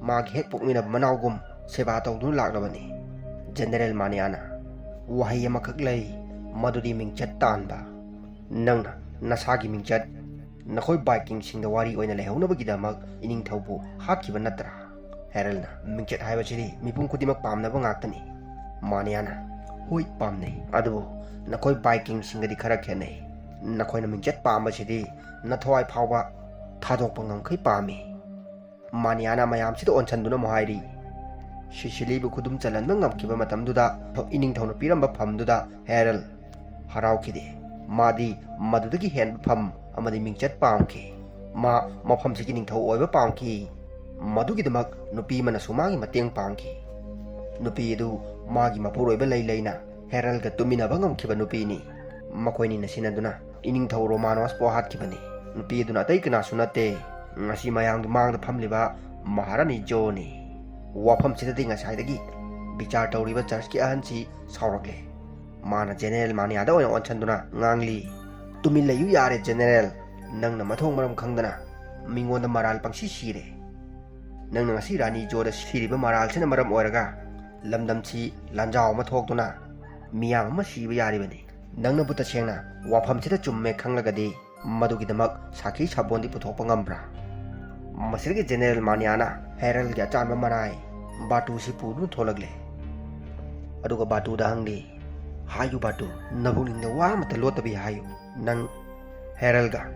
ꯃꯥꯒꯤ ꯍꯦꯛ ꯄꯣꯛꯃꯤꯟꯅꯕ ꯃꯅꯥꯎꯒꯨꯝ ꯁꯦꯕꯥ ꯇꯧꯗꯨꯅ ꯂꯥꯛꯂꯕꯅꯤ꯫" ꯖꯦꯅꯦꯔꯦꯜ ꯃꯥꯅꯤꯌꯥꯅ, "ꯋꯥꯍꯩ ꯑꯃꯈꯛ ꯂꯩ, ꯃꯗꯨꯗꯤ ꯃꯤꯡꯆꯠ ꯇꯥꯟꯕ꯫ ꯅꯪꯅ ꯅꯁꯥꯒꯤ ꯃꯤꯡꯆꯠ ꯅꯈꯣꯏ ꯕꯥꯏꯀꯤꯡꯁꯤꯡꯗ ꯋꯥꯔꯤ ꯑꯣꯏꯅ ꯂꯩꯍꯧꯅꯕꯒꯤꯗꯃꯛ ꯏꯅꯤꯡꯊꯧꯕꯨ ꯍꯥꯠꯈꯤꯕ ꯅꯠꯇ꯭ꯔꯥ?" ꯍꯦꯔꯜꯅ, "ꯃꯤꯡꯆꯠ ꯍꯥꯏꯕꯁꯤꯗꯤ ꯃꯤꯄꯨꯝ ꯈꯨꯗꯤꯡꯃꯛ ꯄꯥꯝꯅꯕ ꯉꯥꯛꯇꯅꯤ꯫" ꯃꯥꯅꯤꯌꯥꯅ, "ꯍꯣꯏ, ꯄꯥꯝꯅꯩ, ꯑꯗꯨꯕꯨ ꯅꯈꯣꯏ ꯕꯥꯏꯀꯤꯡꯁꯤꯡꯒꯗꯤ ꯈꯔ ꯈꯦꯠꯅꯩ꯫ ꯅꯈꯣꯏꯅ ꯃꯤꯡꯆꯠ ꯄꯥꯝꯕꯁꯤꯗꯤ ꯅꯊꯋꯥꯏ ꯐꯥꯎꯕ ꯊꯥꯗꯣꯛꯄ ꯉꯝꯈꯩ ꯄꯥꯝꯃꯤ꯫" ꯃꯥꯅꯤꯌꯥꯅ ꯃꯌꯥꯝꯁꯤꯗ ꯑꯣꯟꯁꯤꯟꯗꯨꯅ ꯑꯃꯨꯛ ꯍꯥꯏꯔꯤ, "ꯁꯤꯁꯤꯂꯤꯕꯨ ꯈꯨꯗꯨꯝ ꯆꯜꯍꯟꯕ ꯉꯝꯈꯤꯕ ꯃꯇꯝꯗꯨꯗ ꯏꯅꯤꯡꯊꯧꯅ ꯄꯤꯔꯝꯕ ꯐꯝꯗꯨꯗ ꯍꯦꯔꯜ ꯍꯔꯥꯎꯈꯤꯗꯦ꯫ ꯃꯥꯗꯤ ꯃꯗꯨꯗꯒꯤ ꯍꯦꯟꯕ ꯐꯝ ꯑꯃꯗꯤ ꯃꯤꯡꯆꯠ ꯄꯥꯝꯈꯤ꯫ ꯃꯥ ꯃꯐꯝꯁꯤꯒꯤ ꯅꯤꯡꯊꯧ ꯑꯣꯏꯕ ꯄꯥꯝꯈꯤ꯫ ꯃꯗꯨꯒꯤꯗꯃꯛ ꯅꯨꯄꯤ ꯑꯃꯅꯁꯨ ꯃꯥꯒꯤ ꯃꯇꯦꯡ ꯄꯥꯡꯈꯤ꯫ ꯅꯨꯄꯤ ꯑꯗꯨ ꯃꯥꯒꯤ ꯃꯄꯨꯔꯣꯏꯕ ꯂꯩ ꯂꯩꯅ ꯍꯦꯔꯜꯒ ꯇꯨꯃꯤꯟꯅꯕ ꯉꯝꯈꯤꯕ ꯅꯨꯄꯤꯅꯤ꯫ ꯃꯈꯣꯏꯅꯤꯅ ꯁꯤꯟꯅꯗꯨꯅ ꯏꯅꯤꯡꯊꯧ ꯔꯣꯃꯥꯅꯣꯁꯄꯨ ꯍꯥꯠꯈꯤꯕꯅꯤ꯫ ꯅꯨꯄꯤ ꯑꯗꯨꯅ ꯑꯇꯩ ꯀꯅꯥꯁꯨ ꯅꯠꯇꯦ꯫ ꯉꯁꯤ ꯃꯌꯥꯝꯒꯤ ꯃꯥꯡꯗ ꯐꯝꯂꯤꯕ ꯃꯍꯥꯔꯥꯅꯤ ꯖꯣꯅꯤ꯫" ꯋꯥꯐꯝꯁꯤꯗꯗꯤ ꯉꯁꯥꯏꯗꯒꯤ ꯕꯤꯆꯥꯔ ꯇꯧꯔꯤꯕ ꯆꯔꯆꯀꯤ ꯑꯍꯟꯁꯤ ꯁꯥꯎꯔꯛꯂꯦ꯫ ꯃꯥꯅ ꯖꯦꯅꯦꯔꯦꯜ ꯃꯥꯅꯤꯌꯥꯗ ꯑꯣꯏꯅ ꯑꯣꯟꯁꯤꯟꯗꯨꯅ ꯉꯥꯡꯂꯤ, "ꯇꯨꯃꯤꯟ ꯂꯩꯌꯨ ꯌꯥꯔꯦ, ꯖꯦꯅꯦꯔꯦꯜ꯫ ꯅꯪꯅ ꯃꯊꯣꯡ ꯃꯔꯝ ꯈꯪꯗꯅ ꯃꯤꯉꯣꯟꯗ ꯃꯔꯥꯜ ꯄꯪꯁꯤ ꯁꯤꯔꯦ꯫ ꯅꯪꯅ ꯉꯁꯤ ꯔꯥꯅꯤ ꯖꯣꯗ ꯁꯤꯔꯤꯕ ꯃꯔꯥꯜꯁꯤꯅ ꯃꯔꯝ ꯑꯣꯏꯔꯒ ꯂꯝꯗꯝꯁꯤ ꯂꯥꯟꯖꯥꯎ ꯑꯃ ꯊꯣꯛꯇꯨꯅ ꯃꯤꯌꯥꯝ ꯑꯃ ꯁꯤꯕ ꯌꯥꯔꯤꯕꯅꯤ꯫ ꯅꯪꯅꯕꯨ ꯇꯁꯦꯡꯅ ꯋꯥꯐꯝꯁꯤꯗ ꯆꯨꯝꯃꯦ ꯈꯪꯂꯒꯗꯤ ꯃꯗꯨꯒꯤꯗꯃꯛ ꯁꯥꯈꯤ ꯁꯥꯕꯣꯟꯗꯤ ꯄꯨꯊꯣꯛꯄ ꯉꯝꯕ꯭ꯔꯥ?" ꯃꯁꯤꯗꯒꯤ ꯖꯦꯅꯦꯔꯦꯜ ꯃꯥꯅꯤꯌꯥꯅ ꯍꯦꯔꯜꯒꯤ ꯑꯆꯥꯟꯕ ꯃꯔꯥꯏ ꯕꯥꯇꯨꯁꯤ ꯄꯨꯗꯨꯅ ꯊꯣꯛꯂꯛꯂꯦ꯫ ꯑꯗꯨꯒ ꯕꯥꯇꯨꯗ ꯍꯪꯂꯤ, "ꯍꯥꯏꯌꯨ ꯕꯥꯇꯨ, ꯅꯕꯨꯛꯅꯤꯡꯗ ꯋꯥ ꯑꯃꯠꯇ ꯂꯣꯠꯇꯕꯤ ꯍꯥꯏꯌꯨ꯫ ꯅꯪ ꯍꯦꯔꯜꯒ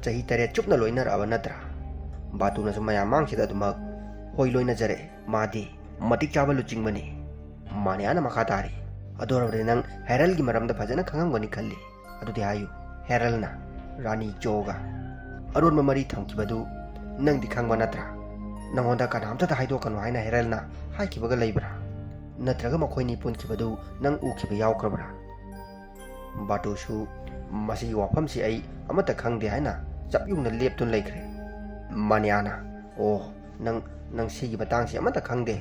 ꯆꯍꯤ ꯇꯔꯦꯠ ꯆꯨꯞꯅ ꯂꯣꯏꯅꯔꯛꯑꯕ ꯅꯠꯇ꯭ꯔꯥ?" ꯕꯥꯇꯨꯅꯁꯨ ꯃꯌꯥꯝ ꯃꯥꯡꯁꯤꯗ ꯑꯗꯨꯃꯛ, "ꯍꯣꯏ, ꯂꯣꯏꯅꯖꯔꯦ꯫ ꯃꯥꯗꯤ ꯃꯇꯤꯛ ꯆꯥꯕ ꯂꯨꯆꯤꯡꯕꯅꯤ꯫" ꯃꯥꯅꯤꯌꯥꯅ ꯃꯈꯥ ꯇꯥꯔꯤ, "ꯑꯗꯨ ꯑꯣꯏꯔꯕꯗꯤ ꯅꯪ ꯍꯦꯔꯜꯒꯤ ꯃꯔꯝꯗ ꯐꯖꯅ ꯈꯪꯉꯝꯒꯅꯤ ꯈꯜꯂꯤ꯫ ꯑꯗꯨꯗꯤ ꯍꯥꯏꯌꯨ, ꯍꯦꯔꯜꯅ ꯔꯥꯅꯤ ꯖꯣꯒ ꯑꯔꯣꯟꯕ ꯃꯔꯤ ꯊꯝꯈꯤꯕꯗꯨ "ꯅꯪꯗꯤ ꯈꯪꯕ ꯅꯠꯇ꯭ꯔꯥ? ꯅꯪꯉꯣꯟꯗ ꯀꯅꯥꯝꯇꯗ ꯍꯥꯏꯗꯣꯛꯀꯅꯨ ꯍꯥꯏꯅ ꯍꯦꯔꯜꯅ ꯍꯥꯏꯈꯤꯕꯒ ꯂꯩꯕ꯭ꯔꯥ? ꯅꯠꯇ꯭ꯔꯒ ꯃꯈꯣꯏꯅꯤ ꯄꯨꯟꯈꯤꯕꯗꯨ ꯅꯪ ꯎꯈꯤꯕ ꯌꯥꯎꯈ꯭ꯔꯕ꯭ꯔꯥ?" ꯕꯥꯇꯨꯁꯨ, "ꯃꯁꯤꯒꯤ ꯋꯥꯐꯝꯁꯤ ꯑꯩ ꯑꯃꯠꯇ ꯈꯪꯗꯦ" ꯍꯥꯏꯅ ꯆꯞ ꯌꯨꯡꯅ ꯂꯦꯞꯇꯨꯅ ꯂꯩꯈ꯭ꯔꯦ꯫ ꯃꯥꯅꯤꯌꯥꯅ, "ꯑꯣ, ꯅꯪ, ꯅꯪ ꯁꯤꯒꯤ ꯃꯇꯥꯡꯁꯤ ꯑꯃꯠꯇ ꯈꯪꯗꯦ?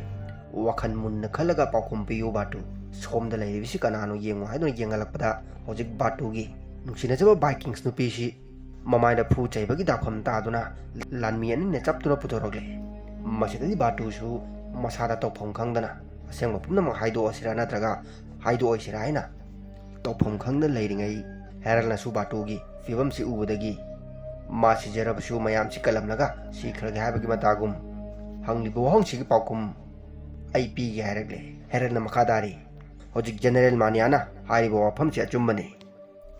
ꯋꯥꯈꯜ ꯃꯨꯟꯅ ꯈꯜꯂꯒ ꯄꯥꯎꯈꯨꯝ ꯄꯤꯌꯨ ꯕꯥꯇꯨ꯫ ꯁꯣꯝꯗ ꯂꯩꯔꯤꯕꯁꯤ ꯀꯅꯥꯅꯣ ꯌꯦꯡꯉꯨ" ꯍꯥꯏꯗꯨꯅ ꯌꯦꯡꯍꯜꯂꯛꯄꯗ, ꯍꯧꯖꯤꯛ ꯕꯥꯇꯨꯒꯤ ꯅꯨꯡꯁꯤꯅꯖꯕ ꯚꯥꯏꯀꯤꯡꯁ ꯅꯨꯄꯤꯁꯤ ꯃꯃꯥꯏꯗ ꯐꯨ ꯆꯩꯕꯒꯤ ꯗꯥꯛꯐꯝ ꯇꯥꯗꯨꯅ ꯂꯥꯟꯃꯤ ꯑꯅꯤꯅ ꯆꯞꯇꯨꯅ ꯄꯨꯊꯣꯔꯛꯂꯦ꯫ ꯃꯁꯤꯗꯗꯤ ꯕꯥꯇꯨꯁꯨ ꯃꯁꯥꯗ ꯇꯧꯐꯝ ꯈꯪꯗꯅ ꯑꯁꯦꯡꯕ ꯄꯨꯝꯅꯃꯛ ꯍꯥꯏꯗꯣꯛꯑꯁꯤꯔꯥ ꯅꯠꯇ꯭ꯔꯒ ꯍꯥꯏꯗꯣꯛꯑꯣꯏꯁꯤꯔꯥ ꯍꯥꯏꯅ ꯇꯧꯐꯝ ꯈꯪꯗꯅ ꯂꯩꯔꯤꯉꯩ, ꯍꯦꯔꯜꯅꯁꯨ ꯕꯥꯇꯨꯒꯤ ꯐꯤꯕꯝꯁꯤ ꯎꯕꯗꯒꯤ, "ꯃꯥ ꯁꯤꯖꯔꯕꯁꯨ ꯃꯌꯥꯝꯁꯤ ꯀꯜꯂꯝꯂꯒ ꯁꯤꯈ꯭ꯔꯒꯦ" ꯍꯥꯏꯕꯒꯤ ꯃꯇꯥꯒꯨꯝ, "ꯍꯪꯂꯤꯕ ꯋꯥꯍꯪꯁꯤꯒꯤ ꯄꯥꯎꯈꯨꯝ ꯑꯩ ꯄꯤꯒꯦ" ꯍꯥꯏꯔꯛꯂꯦ꯫ ꯍꯦꯔꯜꯅ ꯃꯈꯥ ꯇꯥꯔꯤ, "ꯍꯧꯖꯤꯛ ꯖꯦꯅꯔꯦꯜ ꯃꯥꯅꯤꯌꯥꯅ ꯍꯥꯏꯔꯤꯕ ꯋꯥꯐꯝꯁꯤ ꯑꯆꯨꯝꯕꯅꯤ꯫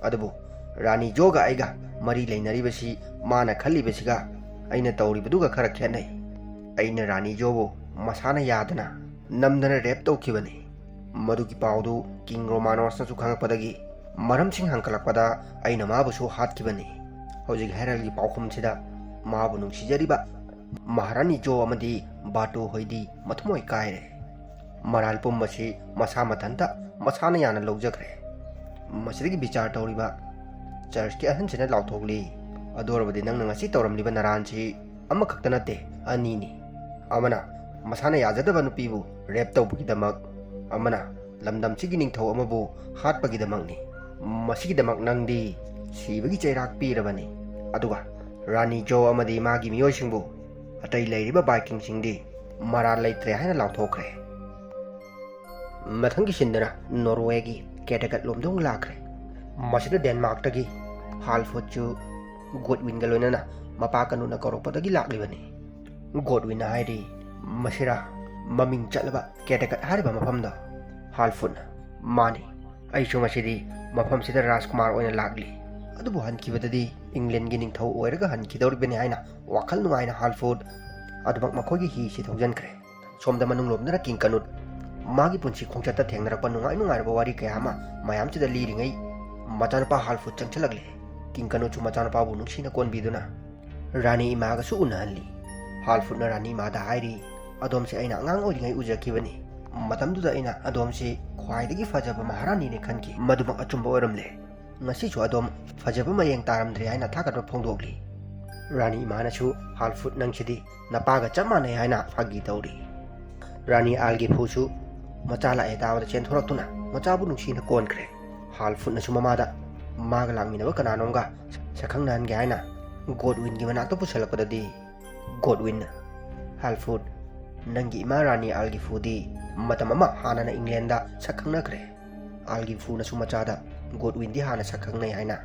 ꯑꯗꯨꯕꯨ ꯔꯥꯅꯤ ꯖꯣꯒ ꯑꯩꯒ ꯃꯔꯤ ꯂꯩꯅꯔꯤꯕꯁꯤ ꯃꯥꯅ ꯈꯜꯂꯤꯕꯁꯤꯒ ꯑꯩꯅ ꯇꯧꯔꯤꯕꯗꯨꯒ ꯈꯔ ꯈꯦꯠꯅꯩ꯫ ꯑꯩꯅ ꯔꯥꯅꯤ ꯖꯣꯕꯨ ꯃꯁꯥꯅ ꯌꯥꯗꯅ ꯅꯝꯗꯅ ꯔꯦꯞ ꯇꯧꯈꯤꯕꯅꯤ꯫ ꯃꯗꯨꯒꯤ ꯄꯥꯎꯗꯨ ꯀꯤꯡ ꯔꯣꯃꯥꯅꯣꯁꯅꯁꯨ ꯈꯪꯂꯛꯄꯗꯒꯤ, ꯃꯔꯝꯁꯤꯡ ꯍꯪꯀꯠꯂꯛꯄꯗ ꯑꯩꯅ ꯃꯥꯕꯨꯁꯨ ꯍꯥꯠꯈꯤꯕꯅꯤ꯫ ꯍꯧꯖꯤꯛ ꯍꯦꯔꯜꯒꯤ ꯄꯥꯎꯈꯨꯝꯁꯤꯗ ꯃꯥꯕꯨ ꯅꯨꯡꯁꯤꯖꯔꯤꯕ ꯃꯍꯥꯔꯥꯅꯤ ꯖꯣ ꯑꯃꯗꯤ ꯕꯥꯇꯨ ꯍꯣꯏꯗꯤ ꯃꯊꯃꯣꯏ ꯀꯥꯏꯔꯦ꯫ ꯃꯔꯥꯜ ꯄꯨꯝꯕꯁꯤ ꯃꯁꯥ ꯃꯊꯟꯇ ꯃꯁꯥꯅ ꯌꯥꯅ ꯂꯧꯖꯈ꯭ꯔꯦ"꯫ ꯃꯁꯤꯗꯒꯤ ꯕꯤꯆꯥꯔ ꯇꯧꯔꯤꯕ ꯆꯔꯆꯀꯤ ꯑꯍꯟꯁꯤꯅ ꯂꯥꯎꯊꯣꯛꯂꯤ, "ꯑꯗꯨ ꯑꯣꯏꯔꯕꯗꯤ ꯅꯪꯅ ꯉꯁꯤ ꯇꯧꯔꯝꯂꯤꯕ ꯅꯔꯥꯟꯁꯤ ꯑꯃꯈꯛꯇ ꯅꯠꯇꯦ, ꯑꯅꯤꯅꯤ꯫ ꯑꯃꯅ ꯃꯁꯥꯅ ꯌꯥꯖꯗꯕ ꯅꯨꯄꯤꯕꯨ ꯔꯦꯞ ꯇꯧꯕꯒꯤꯗꯃꯛ, ꯑꯃꯅ ꯂꯝꯗꯝꯁꯤꯒꯤ ꯅꯤꯡꯊꯧ ꯑꯃꯕꯨ ꯍꯥꯠꯄꯒꯤꯗꯃꯛꯅꯤ꯫ ꯃꯁꯤꯒꯤꯗꯃꯛ ꯅꯪꯗꯤ ꯁꯤꯕꯒꯤ ꯆꯩꯔꯥꯛ ꯄꯤꯔꯕꯅꯤ"꯫ ꯑꯗꯨꯒ ꯔꯥꯅꯤ ꯖꯣ ꯑꯃꯗꯤ ꯃꯥꯒꯤ ꯃꯤꯑꯣꯏꯁꯤꯡꯕꯨ ꯑꯇꯩ ꯂꯩꯔꯤꯕ ꯚꯥꯏꯀꯤꯡꯁꯤꯡꯗꯤ ꯃꯔꯥꯜ ꯂꯩꯇ꯭ꯔꯦ ꯍꯥꯏꯅ ꯂꯥꯎꯊꯣꯛꯈ꯭ꯔꯦ꯫ ꯃꯊꯪꯒꯤ ꯁꯤꯟꯗꯅ ꯅꯣꯔꯋꯦꯒꯤ ꯀꯦꯇꯒꯠ ꯂꯣꯝꯗ ꯑꯃꯨꯛ ꯂꯥꯛꯈ꯭ꯔꯦ꯫ ꯃꯁꯤꯗ ꯗꯦꯟꯃꯥꯔꯛꯇꯒꯤ ꯍꯥꯜꯐꯨꯠꯁꯨ ꯒꯣꯗꯋꯤꯟꯒ ꯂꯣꯏꯅꯅ ꯃꯄꯥ ꯀꯅꯨꯅ ꯀꯧꯔꯛꯄꯗꯒꯤ ꯂꯥꯛꯂꯤꯕꯅꯤ꯫ ꯒꯣꯗꯋꯤꯟꯅ ꯍꯥꯏꯔꯤ, "ꯃꯁꯤꯔꯥ ꯃꯃꯤꯡ ꯆꯠꯂꯕ ꯀꯦꯇꯒꯠ ꯍꯥꯏꯔꯤꯕ ꯃꯐꯝꯗꯣ?" ꯍꯥꯜꯐꯨꯠꯅ, "ꯃꯥꯅꯤ, ꯑꯩꯁꯨ ꯉꯁꯤꯗꯤ ꯃꯐꯝꯁꯤꯗ ꯔꯥꯖꯀꯨꯃꯥꯔ ꯑꯣꯏꯅ ꯂꯥꯛꯂꯤ꯫ ꯑꯗꯨꯕꯨ ꯍꯟꯈꯤꯕꯗꯗꯤ ꯏꯪꯂꯦꯟꯒꯤ ꯅꯤꯡꯊꯧ ꯑꯣꯏꯔꯒ ꯍꯟꯈꯤꯗꯧꯔꯤꯕꯅꯤ" ꯍꯥꯏꯅ ꯋꯥꯈꯜ ꯅꯨꯡꯉꯥꯏꯅ ꯍꯥꯜꯐꯨꯠ ꯑꯗꯨꯃꯛ ꯃꯈꯣꯏꯒꯤ ꯍꯤꯁꯤ ꯊꯧꯖꯤꯟꯈ꯭ꯔꯦ꯫ ꯁꯣꯝꯗ ꯃꯅꯨꯡꯂꯣꯝꯗꯅ ꯀꯤꯡ ꯀꯅꯨꯠ, ꯃꯥꯒꯤ ꯄꯨꯟꯁꯤ ꯈꯣꯡꯆꯠꯇ ꯊꯦꯡꯅꯔꯛꯄ ꯅꯨꯡꯉꯥꯏ ꯅꯨꯡꯉꯥꯏꯔꯕ ꯋꯥꯔꯤ ꯀꯌꯥ ꯑꯃ ꯃꯌꯥꯝꯁꯤꯗ ꯂꯤꯔꯤꯉꯩ, ꯃꯆꯥꯅꯨꯄꯥ ꯍꯥꯜꯐꯨꯠ ꯆꯪꯁꯤꯜꯂꯛꯂꯦ꯫ ꯀꯤꯡ ꯀꯅꯨꯠꯁꯨ ꯃꯆꯥꯅꯨꯄꯥꯕꯨ ꯅꯨꯡꯁꯤꯅ ꯀꯣꯟꯕꯤꯗꯨꯅ, ꯔꯥꯅꯤ ꯏꯃꯥꯒꯁꯨ ꯎꯅꯍꯜꯂꯤ꯫ ꯍꯥꯜꯐꯨꯠꯅ ꯔꯥꯅꯤ ꯏꯃꯥꯗ ꯍꯥꯏꯔꯤ, "ꯑꯗꯣꯝꯁꯦ ꯑꯩꯅ ꯑꯉꯥꯡ ꯑꯣꯏꯔꯤꯉꯩ ꯎꯖꯈꯤꯕꯅꯤ꯫ ꯃꯇꯝꯗꯨꯗ ꯑꯩꯅ ꯑꯗꯣꯝꯁꯤ ꯈ꯭ꯋꯥꯏꯗꯒꯤ ꯐꯖꯕ ꯃꯍꯥꯔꯥꯅꯤꯅꯦ ꯈꯟꯈꯤ꯫ ꯃꯗꯨꯃꯛ ꯑꯆꯨꯝꯕ ꯑꯣꯏꯔꯝꯂꯦ꯫ ꯉꯁꯤꯁꯨ ꯑꯗꯣꯝ ꯐꯖꯕ ꯃꯌꯦꯡ ꯇꯥꯔꯝꯗ꯭ꯔꯦ" ꯍꯥꯏꯅ ꯊꯥꯒꯠꯄ ꯐꯣꯡꯗꯣꯛꯂꯤ꯫ ꯔꯥꯅꯤ ꯏꯃꯥꯅꯁꯨ, "ꯍꯥꯜꯐꯨꯠ, ꯅꯪꯁꯤꯗꯤ ꯅꯄꯥꯒ ꯆꯞ ꯃꯥꯟꯅꯩ" ꯍꯥꯏꯅ ꯐꯥꯒꯤ ꯇꯧꯔꯤ꯫ ꯔꯥꯅꯤ ꯑꯥꯜꯒꯤꯐꯨꯁꯨ ꯃꯆꯥ ꯂꯥꯛꯑꯦ ꯇꯥꯕꯗ ꯆꯦꯟꯊꯣꯔꯛꯇꯨꯅ ꯃꯆꯥꯕꯨ ꯅꯨꯡꯁꯤꯅ ꯀꯣꯟꯈ꯭ꯔꯦ꯫ ꯍꯥꯜꯐꯨꯠꯅꯁꯨ ꯃꯃꯥꯗ ꯃꯥꯒ ꯂꯥꯛꯃꯤꯟꯅꯕ ꯀꯅꯥꯅꯣꯝꯒ ꯁꯛꯈꯪꯅꯍꯟꯒꯦ ꯍꯥꯏꯅ ꯒꯣꯗꯋꯤꯟꯒꯤ ꯃꯅꯥꯛꯇ ꯄꯨꯁꯜꯂꯛꯄꯗꯗꯤ, ꯒꯣꯗꯋꯤꯟꯅ, "ꯍꯥꯜꯐꯨꯠ, ꯅꯪꯒꯤ ꯏꯃꯥ ꯔꯥꯅꯤ ꯑꯥꯜꯒꯤꯐꯨꯗꯤ ꯃꯇꯝ ꯑꯃ ꯍꯥꯟꯅꯅ ꯏꯪꯂꯦꯟꯗ ꯁꯛꯈꯪꯅꯈ꯭ꯔꯦ꯫" ꯑꯥꯜꯒꯤꯐꯨꯅꯁꯨ ꯃꯆꯥꯗ ꯒꯣꯗꯋꯤꯟꯗꯤ ꯍꯥꯟꯅ ꯁꯛꯈꯪꯅꯩ ꯍꯥꯏꯅ꯫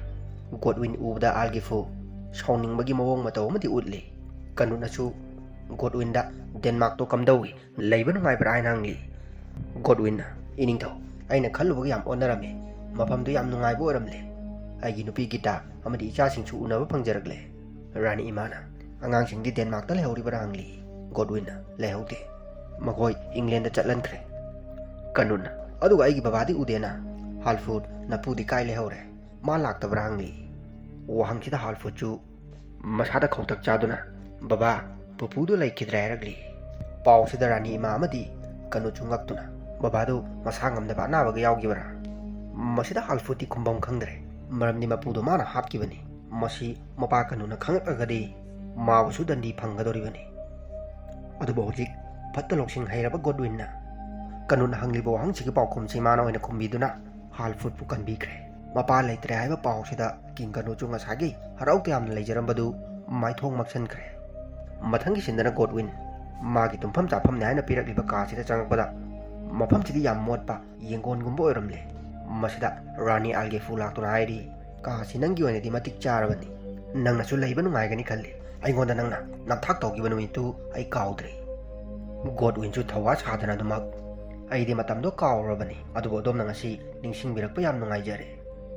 ꯒꯣꯗꯋꯤꯟ ꯎꯕꯗ ꯑꯥꯜꯒꯤꯐꯨ ꯁꯥꯎꯅꯤꯡꯕꯒꯤ ꯃꯑꯣꯡ ꯃꯇꯧ ꯑꯃꯗꯤ ꯎꯠꯂꯤ꯫ ꯀꯅꯨꯠꯅꯁꯨ ꯒꯣꯗꯋꯤꯟꯗ, "ꯗꯦꯟꯃꯥꯔꯛꯇꯣ ꯀꯝꯗꯧꯏ? ꯂꯩꯕ ꯅꯨꯡꯉꯥꯏꯕ꯭ꯔꯥ?" ꯍꯥꯏꯅ ꯍꯪꯂꯤ꯫ ꯒꯣꯗꯋꯤꯟꯅ, "ꯏꯅꯤꯡꯊꯧ, ꯑꯩꯅ ꯈꯜꯂꯨꯕꯒ ꯌꯥꯝ ꯑꯣꯟꯅꯔꯝꯃꯤ꯫ ꯃꯐꯝꯗꯨ ꯌꯥꯝ ꯅꯨꯡꯉꯥꯏꯕ ꯑꯣꯏꯔꯝꯂꯦ꯫ ꯑꯩꯒꯤ ꯅꯨꯄꯤ ꯒꯤꯇꯥ ꯑꯃꯗꯤ ꯏꯆꯥꯁꯤꯡꯁꯨ ꯎꯅꯕ ꯐꯪꯖꯔꯛꯂꯦ꯫" ꯔꯥꯅꯤ ꯏꯃꯥꯅ, "ꯑꯉꯥꯡꯁꯤꯡꯗꯤ ꯗꯦꯟꯃꯥꯔꯛꯇ ꯂꯩꯍꯧꯔꯤꯕ꯭ꯔꯥ?" ꯍꯪꯂꯤ꯫ ꯒꯣꯗꯋꯤꯟꯅ, "ꯂꯩꯍꯧꯗꯦ꯫ ꯃꯈꯣꯏ ꯏꯪꯂꯦꯟꯗ ꯆꯠꯍꯟꯈ꯭ꯔꯦ꯫" ꯀꯅꯨꯠꯅ, "ꯑꯗꯨꯒ ꯑꯩꯒꯤ ꯕꯕꯥꯗꯤ ꯎꯗꯦꯅ? ꯍꯥꯜꯐꯨꯠ, ꯅꯄꯨꯗꯤ ꯀꯥꯏ ꯂꯩꯍꯧꯔꯦ? ꯃꯥ ꯂꯥꯛꯇꯕ꯭ꯔꯥ?" ꯍꯪꯂꯤ꯫ ꯋꯥꯍꯪꯁꯤꯗ ꯍꯥꯜꯐꯨꯠꯁꯨ ꯃꯁꯥꯗ ꯈꯧꯇꯛ ꯆꯥꯗꯨꯅ, "ꯕꯕꯥ, ꯄꯨꯄꯨꯗꯨ ꯂꯩꯈꯤꯗ꯭ꯔꯦ" ꯍꯥꯏꯔꯛꯂꯤ꯫ ꯄꯥꯎꯁꯤꯗ ꯔꯥꯅꯤ ꯏꯃꯥ ꯑꯃꯗꯤ ꯀꯅꯨꯠꯁꯨ ꯉꯛꯇꯨꯅ, "ꯕꯕꯥꯗꯨ ꯃꯁꯥ ꯉꯝꯗꯕ ꯑꯅꯥꯕꯒ ꯌꯥꯎꯈꯤꯕ꯭ꯔꯥ?" ꯃꯁꯤꯗ ꯍꯥꯜꯐꯨꯠꯇꯤ ꯈꯨꯝꯐꯝ ꯈꯪꯗ꯭ꯔꯦ, ꯃꯔꯝꯗꯤ ꯃꯄꯨꯗꯣ ꯃꯥꯅ ꯍꯥꯠꯈꯤꯕꯅꯤ꯫ ꯃꯁꯤ ꯃꯄꯥ ꯀꯅꯨꯠꯅ ꯈꯪꯂꯛꯂꯒꯗꯤ ꯃꯥꯕꯨꯁꯨ ꯗꯟꯗꯤ ꯐꯪꯒꯗꯧꯔꯤꯕꯅꯤ꯫ ꯑꯗꯨꯕꯨ ꯍꯧꯖꯤꯛ ꯐꯠꯇ ꯂꯧꯁꯤꯡ ꯍꯩꯔꯕ ꯒꯣꯗꯋꯤꯟꯅ ꯀꯅꯨꯠꯅ ꯍꯪꯂꯤꯕ ꯋꯥꯍꯪꯁꯤꯒꯤ ꯄꯥꯎꯈꯨꯝꯁꯤ ꯃꯥꯅ ꯑꯣꯏꯅ ꯈꯨꯝꯕꯤꯗꯨꯅ ꯍꯥꯜꯐꯨꯠꯄꯨ ꯀꯟꯕꯤꯈ꯭ꯔꯦ꯫ ꯃꯄꯥ ꯂꯩꯇ꯭ꯔꯦ ꯍꯥꯏꯕ ꯄꯥꯎꯁꯤꯗ ꯀꯤꯡ ꯀꯅꯨꯠꯁꯨ ꯉꯁꯥꯏꯒꯤ ꯍꯔꯥꯎ ꯇꯌꯥꯝꯅ ꯂꯩꯖꯔꯝꯕꯗꯨ ꯃꯥꯏꯊꯣꯡ ꯃꯛꯁꯟꯈ꯭ꯔꯦ꯫ ꯃꯊꯪꯒꯤ ꯁꯤꯟꯗꯅ ꯒꯣꯗꯋꯤꯟ ꯃꯥꯒꯤ ꯇꯨꯝꯐꯝ ꯆꯥꯐꯝꯅꯤ ꯍꯥꯏꯅ ꯄꯤꯔꯛꯂꯤꯕ ꯀꯥꯁꯤꯗ ꯆꯪꯂꯛꯄꯗ, ꯃꯐꯝꯁꯤꯗꯤ ꯌꯥꯝ ꯃꯣꯠꯄ ꯌꯦꯡꯒꯣꯟꯒꯨꯝꯕ ꯑꯣꯏꯔꯝꯂꯦ꯫ ꯃꯁꯤꯗ ꯔꯥꯅꯤ ꯑꯥꯜꯒꯦꯐꯨ ꯂꯥꯛꯇꯨꯅ ꯍꯥꯏꯔꯤ, "ꯀꯥꯁꯤ ꯅꯪꯒꯤ ꯑꯣꯏꯅꯗꯤ ꯃꯇꯤꯛ ꯆꯥꯔꯕꯅꯤ꯫ ꯅꯪꯅꯁꯨ ꯂꯩꯕ ꯅꯨꯡꯉꯥꯏꯒꯅꯤ ꯈꯜꯂꯤ꯫ ꯑꯩꯉꯣꯟꯗ ꯅꯪꯅ ꯅꯝꯊꯥꯛ ꯇꯧꯈꯤꯕ ꯅꯨꯃꯤꯠꯇꯨ ꯑꯩ ꯀꯥꯎꯗ꯭ꯔꯤ꯫" ꯒꯣꯗꯋꯤꯟꯁꯨ ꯊꯧꯋꯥ ꯁꯥꯗꯅ ꯑꯗꯨꯃꯛ, "ꯑꯩꯗꯤ ꯃꯇꯝꯗꯣ ꯀꯥꯎꯔꯨꯔꯕꯅꯤ, ꯑꯗꯨꯕꯨ ꯑꯗꯣꯝꯅ ꯉꯁꯤ ꯅꯤꯡꯁꯤꯡꯕꯤꯔꯛꯄ ꯌꯥꯝ ꯅꯨꯡꯉꯥꯏꯖꯔꯦ꯫"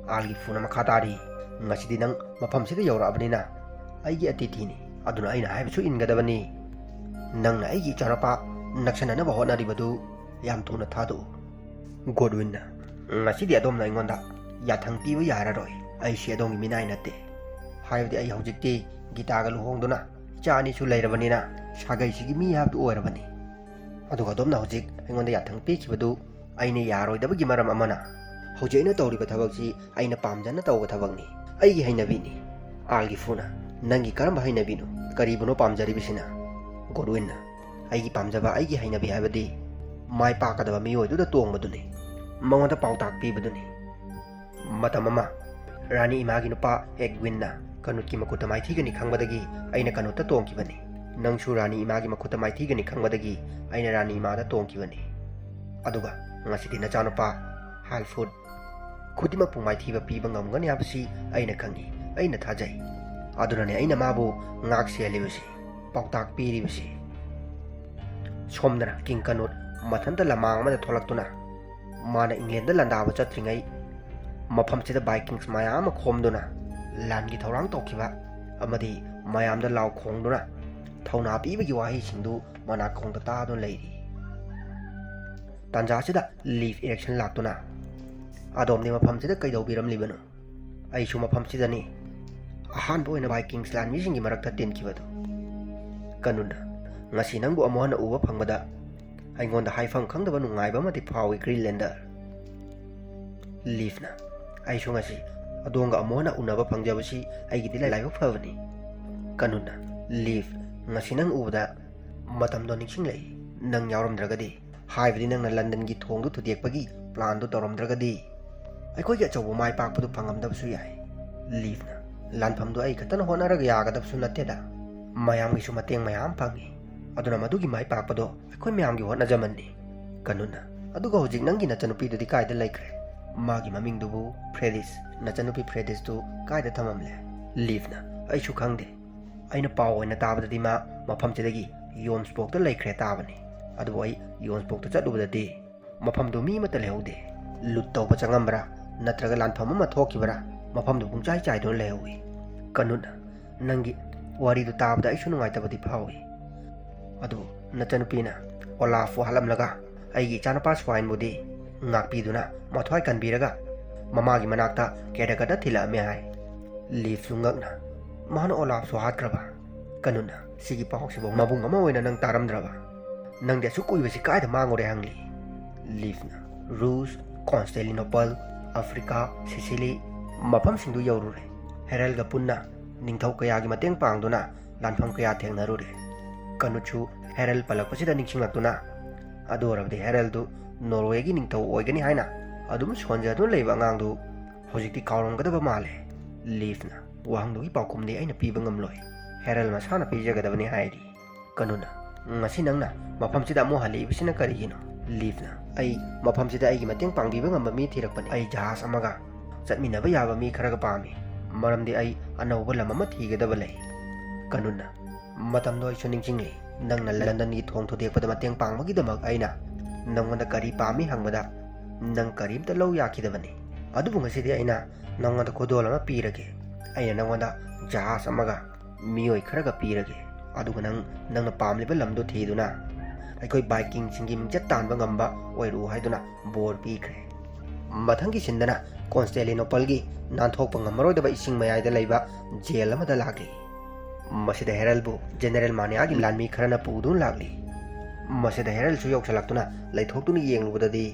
ꯑꯥꯜꯒꯤꯐꯨꯅ ꯃꯈꯥ ꯇꯥꯔꯤ, "ꯉꯁꯤꯗꯤ ꯅꯪ ꯃꯐꯝꯁꯤꯗ ꯌꯧꯔꯛꯑꯕꯅꯤꯅ ꯑꯩꯒꯤ ꯑꯇꯤꯊꯤꯅꯤ, ꯑꯗꯨꯅ ꯑꯩꯅ ꯍꯥꯏꯕꯁꯨ ꯏꯟꯒꯗꯕꯅꯤ꯫ ꯅꯪꯅ ꯑꯩꯒꯤ ꯏꯆꯥꯅꯨꯄꯥ ꯅꯛꯁꯟꯅꯅꯕ ꯍꯣꯠꯅꯔꯤꯕꯗꯨ ꯌꯥꯝ ꯊꯨꯅ ꯊꯥꯗꯣꯛꯎ꯫" ꯒꯣꯗꯋꯤꯟꯅ, "ꯉꯁꯤꯗꯤ ꯑꯗꯣꯝꯅ ꯑꯩꯉꯣꯟꯗ ꯌꯥꯊꯪ ꯄꯤꯕ ꯌꯥꯔꯔꯣꯏ꯫ ꯑꯩꯁꯤ ꯑꯗꯣꯝꯒꯤ ꯃꯤꯅꯥꯏ ꯅꯠꯇꯦ꯫ ꯍꯥꯏꯕꯗꯤ ꯑꯩ ꯍꯧꯖꯤꯛꯇꯤ ꯒꯤꯇꯥꯒ ꯂꯨꯍꯣꯡꯗꯨꯅ ꯏꯆꯥ ꯑꯅꯤꯁꯨ ꯂꯩꯔꯕꯅꯤꯅ ꯁꯥꯒꯩꯁꯤꯒꯤ ꯃꯤ ꯍꯥꯏꯕꯗꯨ ꯑꯣꯏꯔꯕꯅꯤ꯫ ꯑꯗꯨꯒ ꯑꯗꯣꯝꯅ ꯍꯧꯖꯤꯛ ꯑꯩꯉꯣꯟꯗ ꯌꯥꯊꯪ ꯄꯤꯈꯤꯕꯗꯨ ꯑꯩꯅ ꯌꯥꯔꯣꯏꯗꯕꯒꯤ ꯃꯔꯝ ꯑꯃꯅ, ꯍꯧꯖꯤꯛ ꯑꯩꯅ ꯇꯧꯔꯤꯕ ꯊꯕꯛꯁꯤ ꯑꯩꯅ ꯄꯥꯝꯖꯅ ꯇꯧꯕ ꯊꯕꯛꯅꯤ, ꯑꯩꯒꯤ ꯍꯩꯅꯕꯤꯅꯤ꯫ ꯑꯥꯜꯒꯤꯐꯨꯅ, ꯅꯪꯒꯤ ꯀꯔꯝꯕ ꯍꯩꯅꯕꯤꯅꯣ? ꯀꯔꯤꯕꯨꯅꯣ ꯄꯥꯝꯖꯔꯤꯕꯁꯤꯅ? ꯒꯣꯗꯋꯤꯟꯅ, ꯑꯩꯒꯤ ꯄꯥꯝꯖꯕ, ꯑꯩꯒꯤ ꯍꯩꯅꯕꯤ ꯍꯥꯏꯕꯗꯤ ꯃꯥꯏ ꯄꯥꯛꯀꯗꯕ ꯃꯤꯑꯣꯏꯗꯨꯗ ꯇꯣꯡꯕꯗꯨꯅꯤ, ꯃꯉꯣꯟꯗ ꯄꯥꯎꯇꯥꯛ ꯄꯤꯕꯗꯨꯅꯤ꯫ ꯃꯇꯝ ꯑꯃ ꯔꯥꯅꯤ ꯏꯃꯥꯒꯤ ꯅꯨꯄꯥ ꯑꯦꯒꯋꯤꯟꯅ ꯀꯅꯨꯠꯀꯤ ꯃꯈꯨꯠꯇ ꯃꯥꯏꯊꯤꯒꯅꯤ ꯈꯪꯕꯗꯒꯤ ꯑꯩꯅ ꯀꯅꯨꯠꯇ ꯇꯣꯡꯈꯤꯕꯅꯤ꯫ ꯅꯪꯁꯨ ꯔꯥꯅꯤ ꯏꯃꯥꯒꯤ ꯃꯈꯨꯠꯇ ꯃꯥꯏꯊꯤꯒꯅꯤ ꯈꯪꯕꯗꯒꯤ ꯑꯩꯅ ꯔꯥꯅꯤ ꯏꯃꯥꯗ ꯇꯣꯡꯈꯤꯕꯅꯤ꯫ ꯑꯗꯨꯒ ꯉꯁꯤꯗꯤ ꯅꯆꯥꯅꯨꯄꯥ ꯍꯥꯜꯐꯨꯠ ꯈꯨꯗꯤꯡꯃꯛꯄꯨ ꯃꯥꯏꯊꯤꯕ ꯄꯤꯕ ꯉꯝꯒꯅꯤ ꯍꯥꯏꯕꯁꯤ ꯑꯩꯅ ꯈꯪꯏ, ꯑꯩꯅ ꯊꯥꯖꯩ꯫ ꯑꯗꯨꯅꯅꯦ ꯑꯩꯅ ꯃꯥꯕꯨ ꯉꯥꯛ ꯁꯦꯜꯂꯤꯕꯁꯤ, ꯄꯥꯎꯇꯥꯛ ꯄꯤꯔꯤꯕꯁꯤ꯫ ꯁꯣꯝꯗꯅ ꯀꯤꯡ ꯀꯅꯨꯠ ꯃꯊꯟꯇ ꯂꯃꯥꯡ ꯑꯃꯗ ꯊꯣꯛꯂꯛꯇꯨꯅ ꯃꯥꯅ ꯏꯪꯂꯦꯟꯗ ꯂꯥꯟꯗꯥꯕ ꯆꯠꯇ꯭ꯔꯤꯉꯩ ꯃꯐꯝꯁꯤꯗ ꯚꯥꯏꯀꯤꯡꯁ ꯃꯌꯥꯝ ꯑꯃ ꯈꯣꯝꯗꯨꯅ ꯂꯥꯟꯒꯤ ꯊꯧꯔꯥꯡ ꯇꯧꯈꯤꯕ ꯑꯃꯗꯤ ꯃꯌꯥꯝꯗ ꯂꯥꯎ ꯈꯣꯡꯗꯨꯅ ꯊꯧꯅꯥ ꯄꯤꯕꯒꯤ ꯋꯥꯍꯩꯁꯤꯡꯗꯨ ꯃꯅꯥꯀꯣꯡꯗ ꯇꯥꯗꯨꯅ ꯂꯩꯔꯤ꯫ ꯇꯥꯟꯖꯥꯁꯤꯗ ꯂꯤꯐ ꯏꯔꯦꯛꯁꯟ ꯂꯥꯛꯇꯨꯅ, "ꯑꯗꯣꯝꯗꯤ ꯃꯐꯝꯁꯤꯗ ꯀꯩꯗꯧꯕꯤꯔꯝꯂꯤꯕꯅꯣ?" "ꯑꯩꯁꯨ ꯃꯐꯝꯁꯤꯗꯅꯤ ꯑꯍꯥꯟꯕ ꯑꯣꯏꯅ ꯚꯥꯏꯀꯤꯡꯁ ꯂꯥꯟꯃꯤꯁꯤꯡꯒꯤ ꯃꯔꯛꯇ ꯇꯤꯟꯈꯤꯕꯗꯨ꯫" ꯀꯅꯨꯟꯅ, "ꯉꯁꯤ ꯅꯪꯕꯨ ꯑꯃꯨꯛ ꯍꯟꯅ ꯎꯕ ꯐꯪꯕꯗ ꯑꯩꯉꯣꯟꯗ ꯍꯥꯏꯐꯝ ꯈꯪꯗꯕ ꯅꯨꯡꯉꯥꯏꯕ ꯑꯃꯗꯤ ꯐꯥꯎꯏ, ꯒ꯭ꯔꯤꯟꯂꯦꯟꯗꯔ꯫" ꯂꯤꯐꯅ, "ꯑꯩꯁꯨ ꯉꯁꯤ ꯑꯗꯣꯝꯒ ꯑꯃꯨꯛ ꯍꯟꯅ ꯎꯅꯕ ꯐꯪꯖꯕꯁꯤ ꯑꯩꯒꯤꯗꯤ ꯂꯥꯏꯕꯛ ꯐꯕꯅꯤ꯫" ꯀꯅꯨꯟꯅ, "ꯂꯤꯐ, ꯉꯁꯤ ꯅꯪ ꯎꯕꯗ ꯃꯇꯝꯗꯣ ꯅꯤꯡꯁꯤꯡꯂꯛꯏ꯫ ꯅꯪ ꯌꯥꯎꯔꯝꯗ꯭ꯔꯒꯗꯤ, ꯍꯥꯏꯕꯗꯤ ꯅꯪꯅ ꯂꯟꯗꯟꯒꯤ ꯊꯣꯡꯗꯨ ꯊꯨꯗꯦꯛꯄꯒꯤ ꯄ꯭ꯂꯥꯟꯗꯨ ꯇꯧꯔꯝꯗ꯭ꯔꯒꯗꯤ, ꯑꯩꯈꯣꯏꯒꯤ ꯑꯆꯧꯕ ꯃꯥꯏ ꯄꯥꯛꯄꯗꯨ ꯐꯪꯉꯝꯗꯕꯁꯨ ꯌꯥꯏ꯫" ꯂꯤꯐꯅ, "ꯂꯥꯟꯐꯝꯗꯨ ꯑꯩ ꯈꯛꯇꯅ ꯍꯣꯠꯅꯔꯒ ꯌꯥꯒꯗꯕꯁꯨ ꯅꯠꯇꯦꯗ꯫ ꯃꯌꯥꯝꯒꯤꯁꯨ ꯃꯇꯦꯡ ꯃꯌꯥꯝ ꯐꯪꯏ꯫ ꯑꯗꯨꯅ ꯃꯗꯨꯒꯤ ꯃꯥꯏ ꯄꯥꯛꯄꯗꯣ ꯑꯩꯈꯣꯏ ꯃꯌꯥꯝꯒꯤ ꯍꯣꯠꯅꯖꯃꯟꯅꯤ꯫" ꯀꯅꯨꯟꯅ, "ꯑꯗꯨꯒ ꯍꯧꯖꯤꯛ ꯅꯪꯒꯤ ꯅꯆꯟꯅꯨꯄꯤꯗꯨꯗꯤ ꯀꯥꯏꯗ ꯂꯩꯈ꯭ꯔꯦ? ꯃꯥꯒꯤ ꯃꯃꯤꯡꯗꯨꯕꯨ ꯐ꯭ꯔꯦꯗꯤꯁ, ꯅꯆꯟꯅꯨꯄꯤ ꯐ꯭ꯔꯦꯗꯤꯁꯇꯨ ꯀꯥꯏꯗ ꯊꯝꯃꯝꯂꯦ?" ꯂꯤꯐꯅ, "ꯑꯩꯁꯨ ꯈꯪꯗꯦ꯫ ꯑꯩꯅ ꯄꯥꯎ ꯑꯣꯏꯅ ꯇꯥꯕꯗꯗꯤ ꯃꯥ ꯃꯐꯝꯁꯤꯗꯒꯤ ꯌꯣꯟꯁꯄꯣꯛꯇ ꯂꯩꯈ꯭ꯔꯦ ꯇꯥꯕꯅꯤ꯫ ꯑꯗꯨꯕꯨ ꯑꯩ ꯌꯣꯟꯁꯄꯣꯛꯇ ꯆꯠꯂꯨꯕꯗꯗꯤ ꯃꯐꯝꯗꯨ ꯃꯤ ꯑꯃꯠꯇ ꯂꯩꯍꯧꯗꯦ꯫ ꯂꯨꯠ ꯇꯧꯕ ꯆꯪꯉꯝꯕ꯭ꯔꯥ ꯅꯠꯇ꯭ꯔꯒ ꯂꯥꯟꯐꯝ ꯑꯃ ꯊꯣꯛꯈꯤꯕ꯭ꯔꯥ, ꯃꯐꯝꯗꯨ ꯄꯨꯡꯆꯥꯏ ꯆꯥꯏꯗꯨꯅ ꯂꯩꯍꯧꯏ꯫" ꯀꯅꯨꯟꯅ, "ꯅꯪꯒꯤ ꯋꯥꯔꯤꯗꯨ ꯇꯥꯕꯗ ꯑꯩꯁꯨ ꯅꯨꯡꯉꯥꯏꯇꯕꯗꯤ ꯐꯥꯎꯏ꯫ ꯑꯗꯨꯕꯨ ꯅꯆꯟꯅꯨꯄꯤꯅ ꯑꯣꯂꯥꯐꯄꯨ ꯍꯥꯠꯂꯝꯂꯒ ꯑꯩꯒꯤ ꯏꯆꯥꯅꯨꯄꯥ ꯁ꯭ꯋꯥꯏꯟꯕꯨꯗꯤ ꯉꯥꯛꯄꯤꯗꯨꯅ ꯃꯊ꯭ꯋꯥꯏ ꯀꯟꯕꯤꯔꯒ ꯃꯃꯥꯒꯤ ꯃꯅꯥꯛꯇ ꯀꯦꯔꯒꯗ ꯊꯤꯜꯂꯛꯑꯝꯃꯦ ꯍꯥꯏ꯫ ꯂꯤꯐꯁꯨ ꯉꯛꯅ, "ꯃꯥꯅ ꯑꯣꯂꯥꯐꯁꯨ ꯍꯥꯠꯈ꯭ꯔꯕ?" ꯀꯅꯨꯟꯅ, "ꯁꯤꯒꯤ ꯄꯥꯎꯁꯤꯕꯨ ꯃꯕꯨꯡ ꯑꯃ ꯑꯣꯏꯅ ꯅꯪ ꯇꯥꯔꯝꯗ꯭ꯔꯕ? ꯅꯪꯗꯤ ꯑꯁꯨꯛ ꯀꯨꯏꯕꯁꯤ ꯀꯥꯏꯗ ꯃꯥꯡꯉꯨꯔꯦ?" ꯍꯪꯂꯤ꯫ ꯂꯤꯐꯅ, "ꯔꯨꯁ, ꯀꯣꯟꯁꯇꯦꯂꯤꯅꯣꯄꯜ, ꯑꯐ꯭ꯔꯤꯀꯥ, ꯁꯤꯁꯤꯂꯤ, ꯃꯐꯝꯁꯤꯡꯗꯨ ꯌꯧꯔꯨꯔꯦ꯫ ꯍꯦꯔꯜꯒ ꯄꯨꯟꯅ ꯅꯤꯡꯊꯧ ꯀꯌꯥꯒꯤ ꯃꯇꯦꯡ ꯄꯥꯡꯗꯨꯅ ꯂꯥꯟꯐꯝ ꯀꯌꯥ ꯊꯦꯡꯅꯔꯨꯔꯦ꯫" ꯀꯅꯨꯠꯁꯨ ꯍꯦꯔꯜ ꯄꯜꯂꯛꯄꯁꯤꯗ ꯅꯤꯡꯁꯤꯡꯂꯛꯇꯨꯅ, "ꯑꯗꯨ ꯑꯣꯏꯔꯕꯗꯤ ꯍꯦꯔꯜꯗꯨ ꯅꯣꯔꯋꯦꯒꯤ ꯅꯤꯡꯊꯧ ꯑꯣꯏꯒꯅꯤ ꯍꯥꯏꯅ ꯑꯗꯨꯝ ꯁꯣꯟꯖꯗꯨꯅ ꯂꯩꯕ ꯑꯉꯥꯡꯗꯨ ꯍꯧꯖꯤꯛꯇꯤ ꯀꯥꯎꯔꯝꯒꯗꯕ ꯃꯥꯜꯂꯦ꯫" ꯂꯤꯐꯅ, "ꯋꯥꯍꯪꯗꯨꯒꯤ ꯄꯥꯎꯈꯨꯝꯗꯤ ꯑꯩꯅ ꯄꯤꯕ ꯉꯝꯂꯣꯏ꯫ ꯍꯦꯔꯜ ꯃꯁꯥꯅ ꯄꯤꯖꯒꯗꯕꯅꯤ" ꯍꯥꯏꯔꯤ꯫ ꯀꯅꯨꯅ, "ꯉꯁꯤ ꯅꯪꯅ ꯃꯐꯝꯁꯤꯗ ꯑꯃꯨꯛ ꯍꯜꯂꯛꯏꯕꯁꯤꯅ ꯀꯔꯤꯒꯤꯅꯣ?" ꯂꯤꯐꯅ, "ꯑꯩ ꯃꯐꯝꯁꯤꯗ ꯑꯩꯒꯤ ꯃꯇꯦꯡ ꯄꯥꯡꯕꯤꯕ ꯉꯝꯕ ꯃꯤ ꯊꯤꯔꯛꯄꯅꯤ꯫ ꯑꯩ ꯖꯍꯥꯖ ꯑꯃꯒ ꯆꯠꯃꯤꯟꯅꯕ ꯌꯥꯕ ꯃꯤ ꯈꯔꯒ ꯄꯥꯝꯃꯤ, ꯃꯔꯝꯗꯤ ꯑꯩ ꯑꯅꯧꯕ ꯂꯝ ꯑꯃ ꯊꯤꯒꯗꯕ ꯂꯩ꯫" ꯀꯅꯨꯟꯅ, "ꯃꯇꯝꯗꯣ ꯑꯩꯁꯨ ꯅꯤꯡꯁꯤꯡꯂꯤ꯫ ꯅꯪꯅ ꯂꯟꯗꯟꯒꯤ ꯊꯣꯡ ꯊꯨꯗꯦꯛꯄꯗ ꯃꯇꯦꯡ ꯄꯥꯡꯕꯒꯤꯗꯃꯛ ꯑꯩꯅ ꯅꯪꯉꯣꯟꯗ ꯀꯔꯤ ꯄꯥꯝꯃꯤ ꯍꯪꯕꯗ ꯅꯪ ꯀꯔꯤꯝꯇ ꯂꯧ ꯌꯥꯈꯤꯗꯕꯅꯤ꯫ ꯑꯗꯨꯕꯨ ꯉꯁꯤꯗꯤ ꯑꯩꯅ ꯅꯪꯉꯣꯟꯗ ꯈꯨꯗꯣꯜ ꯑꯃ ꯄꯤꯔꯒꯦ꯫ ꯑꯩꯅ ꯅꯪꯉꯣꯟꯗ ꯖꯍꯥꯖ ꯑꯃꯒ ꯃꯤꯑꯣꯏ ꯈꯔꯒ ꯄꯤꯔꯒꯦ꯫ ꯑꯗꯨꯒ ꯅꯪ ꯅꯪꯅ ꯄꯥꯝꯂꯤꯕ ꯂꯝꯗꯨ ꯊꯤꯗꯨꯅ ꯑꯩꯈꯣꯏ ꯚꯥꯏꯀꯤꯡꯁꯤꯡꯒꯤ ꯃꯤꯡꯆꯠ ꯇꯥꯟꯕ ꯉꯝꯕ ꯑꯣꯏꯔꯛꯎ ꯍꯥꯏꯗꯨꯅ ꯕꯣꯔ ꯄꯤꯈ꯭ꯔꯦ꯫" ꯃꯊꯪꯒꯤ ꯁꯤꯟꯗꯅ ꯀꯣꯟꯁꯇꯦꯂꯤꯅꯣꯄꯜꯒꯤ ꯅꯥꯟꯊꯣꯛꯄ ꯉꯝꯃꯔꯣꯏꯗꯕ ꯏꯁꯤꯡ ꯃꯌꯥꯏꯗ ꯂꯩꯕ ꯖꯦꯜ ꯑꯃꯗ ꯂꯥꯛꯂꯤ꯫ ꯃꯁꯤꯗ ꯍꯦꯔꯜꯕꯨ ꯖꯦꯅꯦꯔꯦꯜ ꯃꯥꯅꯤꯌꯥꯒꯤ ꯂꯥꯟꯃꯤ ꯈꯔꯅ ꯄꯨꯗꯨꯅ ꯂꯥꯛꯂꯤ꯫ ꯃꯁꯤꯗ ꯍꯦꯔꯜꯁꯨ ꯌꯧꯁꯤꯜꯂꯛꯇꯨꯅ ꯂꯩꯊꯣꯛꯇꯨꯅ ꯌꯦꯡꯂꯨꯕꯗꯗꯤ